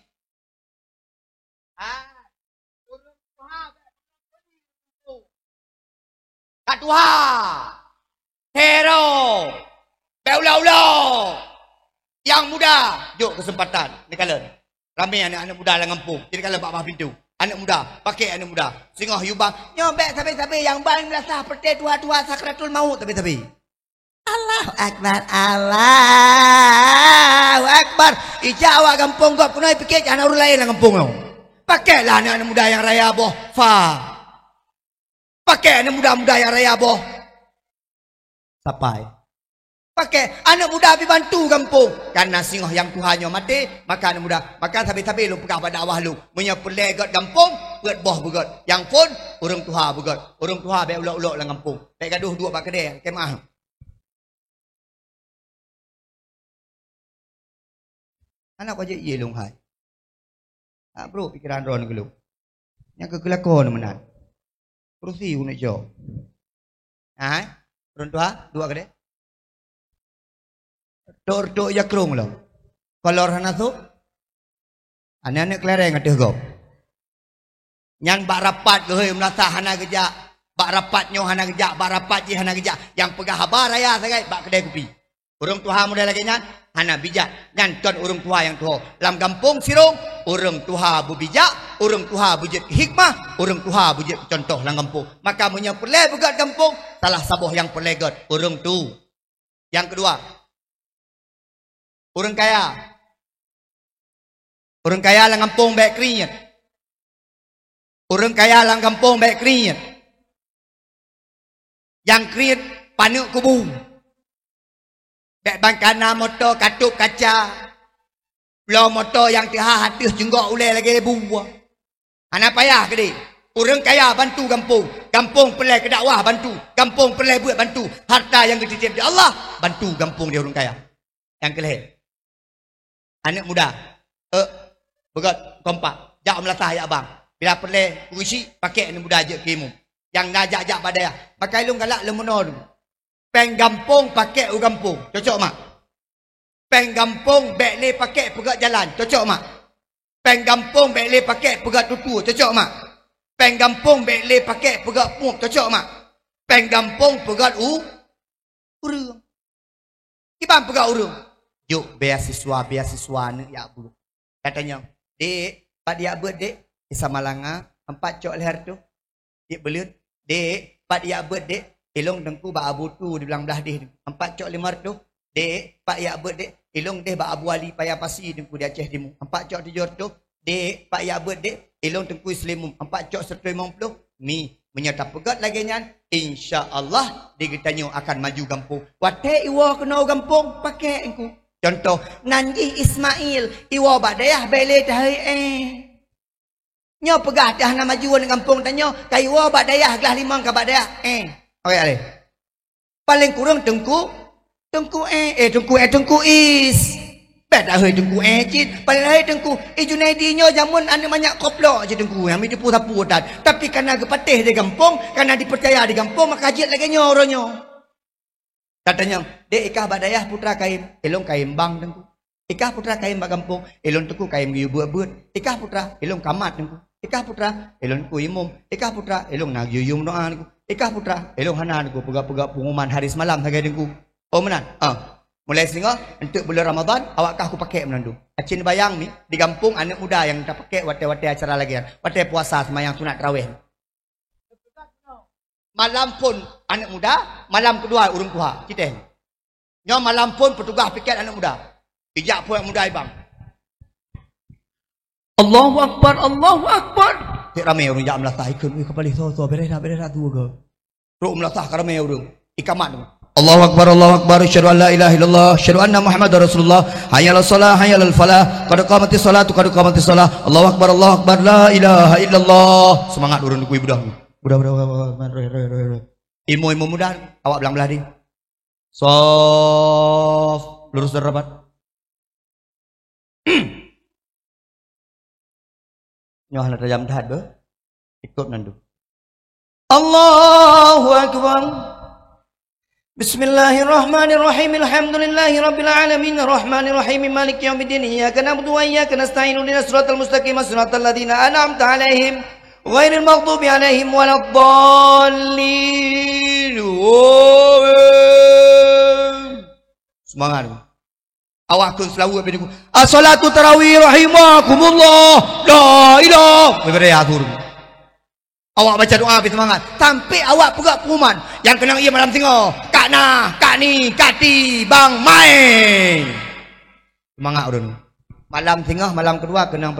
Ka tuha. Hero. Bèk ulok-ulok. Nyang muda, jok keuseumpatan. Neukalon. Ramè aneuk-aneuk muda lam gampông. Jadi kalau bak bah pintoe, aneuk muda, pakèk aneuk muda. Singoh yue ba, nyoe bèk sabe-sabe nyang ba meulasah peureté tuha-tuha sakratul maut sabe-sabe. Allahu Akbar, Allahu Akbar. Ijak awak gampông gob keunoe pike cak na ureueng laén lam gampông nyoe. Pakèklah aneuk-aneuk muda nyang raya boh fa. Pakèk aneuk muda-muda nyang raya boh sapai. Pakèk aneuk muda pih bantu gampông. Kareuna singoh nyang tuha nyoe maté, maka aneuk muda, maka sabe-sabe lôn peugah bak dakwah lôn. Meunyoe peureulèe gèt gampông, peuet boh beugèt. Nyang phôn, ureueng tuha beugèt. Ureueng tuha bèk ulok-ulok lam gampông. Bèk gadôh duek bak keudè, kemah. Hana kujak ié lôn hai. Hak brok pikeran droeneuh keu lôn. Nyang keu keulakon meunan. Kursi keuneuk cok. Hai, ureueng tuha, duek keudeh. Tok-tok jakrong lom. Kolor hana sôk. Aneuk-aneuk kelereng ateueh gob. Nyan bak rapat geuhôi meulasah hana geujak. Bak rapat nyoe hana geujak, bak rapat jih hana geujak. Nyang peugah haba raya sagai bak keudè kupi. Ureueng tuha model lagèe nyan hana bijak. Nyan kon ureueng tuha nyang tuho. Lam gampông Sirông, ureueng tuha beubijak, ureueng tuha beujeuet keu hikmah, ureueng tuha beujeuet keu cuntoh lam gampông. Maka meunyoe peureulèe beugöt gampông, salah saboh nyang peureulèe göt ureueng tu. Nyang keudua, ureueng kaya. Ureueng kaya lam gampông bèk kriet. Ureueng kaya lam gampông bèk kriet. Nyang kriet paneuk kubu. Bèk ban ka na moto ka tôp kaca. Bloe moto nyang teuhah ateueh cunggok ulèe lagèe bue. Hana payah keudeh. Ureueng kaya bantu gampông. Gampông peureulèe keu dakwah bantu. Gampông peureulèe beuet bantu. Harta nyang geutitép di Allah, bantu gampông di ureueng kaya. Nyang keu lhèe. Aneuk muda. Eh, beugöt, kompak. Jak meulasah jak bang. Bila peureulèe keu geuchik, pakèk aneuk muda jeuet keu imum. Nyang na jak-jak bak dayah. Pakai lôn galak lôn meunoe dum. Pèng gampông pakèk u gampông. Cocok mak? Pèng gampông bèk lé pakèk peugöt jalan. Cocok mak? Pèng gampông bèk lé pakèk peugöt tutue. Cocok mak? Pèng gampông bèk lé pakèk peugöt pup. Cocok mak? Pèng gampông peugöt u ureueng. Kiban peugah ureueng, "Jok beasiswa, beasiswa aneuk jak beuet." Katanyong, "Dek, pat jak beuet, Dek?" "Di Samalanga, ampat cok lhèe reutôh." Dek beuleuen, "Dek, pat jak beuet, Dek?" "Ilong teungku bak Abu Tu di Blang Blahdeh, ampat cok limong reutôh." "Dek, pat jak beuet, Dek?" "Ilong deh bak Abu Ali Paya Pasi teungku di Aceh Timu, ampat cok tujoh reutôh." "Dek, pat jak beuet, Dek?" "Ilong teungku Islimum, ampat cok seratus limong puluh." Mi, meunyoe tapeugöt lagèe nyan, insya Allah di geutanyoe akan maju gampông. Watèe iwoe keunoe u gampông, pakèk teungku. Cuntoh, nan jih Ismail, iwoe bak dayah bèk lé tahôi èh. Nyoe peugah teuh hana maju aneuk gampông tanyoe, ka iwoe bak dayah glah limong ka bak dayah èh. Oke, aleh. Paleng kureueng teungku, teungku èh, eh, teungku èh, teungku is. Bèk tahôi teungku èh cit. Paleng lahé teungku, eh, Junaidi nyoe jameun aneuk manyak koplok cit teungku, nyang meuteupeu sapeue that. Tapi kareuna geupatéh di gampông, kareuna dipeucaya di gampông, maka jeuet lagèe nyoe uroe nyoe. Katanyong, "Dek, ikah bak dayah putra kayém?" "Ilong kayém bang teungku." "Ikah putra kayém bak gampông?" "Ilong teungku kayém geuyue beuet-beuet." "Ikah putra?" "Ilong kamat teungku." "Ikah putra?" "Ilong teungku imum." "Ikah putra?" "Ilong na geuyue meudoa teungku." "Ikah putra?" "Ilong hana teungku, peugah-peugah pengumuman hari semalam sagai teungku." Oh meunan. Ah. Mulai singoh, enteuk buleuen Ramadan, awak kah kupakèk meunan tu. Aci neubayang mi, di gampông aneuk muda nyang tapakèk watèe-watèe acara lagèe nyan. Watèe puasa seumayang sunat tarawih. Malam phôn aneuk muda, malam keudua ureueng tuha, citèh. Nyoe malam phôn peutugah piket aneuk muda. Ijak phôn aneuk muda ibang. Allahu Akbar, Allahu Akbar. Cit ramè ureueng jak meulasah ikheun, "Wih, ka paléh soe-soe, bèrèh dak, bèrèh dak, tuwoe goe." Trok meulasah ka ramè ureueng. Ikamat. Allahu Akbar, Allahu Akbar, asyhadu an la ilaha illallah, asyhadu anna Muhammadar Rasulullah, hayya 'alas shalah, hayya 'alal falah, qad qamatis shalatu, qad qamatis shalah, Allahu Akbar, Allahu Akbar, la ilaha illallah. Seumangat ureueng teungku ibudah. Budah, budah, budah, budah, budah, budah, budah. Imum-imum muda, awak blang blahdeh. Sof, lurus dan rapat. Nyoe hana tajam that beuh. Ikot nan dum. Allahu Akbar. Bismillahirrahmanirrahim. Alhamdulillahi rabbil alamin. Arrahmanirrahim. Maliki yaumiddin. Iyyaka na'budu wa iyyaka nasta'in. Ihdinas siratal mustaqim. Siratal ladzina an'amta 'alaihim ghairil maghdubi 'alaihim waladdallin. Amin. Seumangat. Awak kheun seulaweuet bak teungku. As-shalatu tarawih rahimakumullah. La ilah. Beubaréh akhur. Awak baca doa beu seumangat. Sampai awak peugah pengumuman. Nyang keunong ié malam singoh. Kak na, kak ni, kak ti, bang mai. Seumangat ureueng. Malam singoh, malam keudua keunong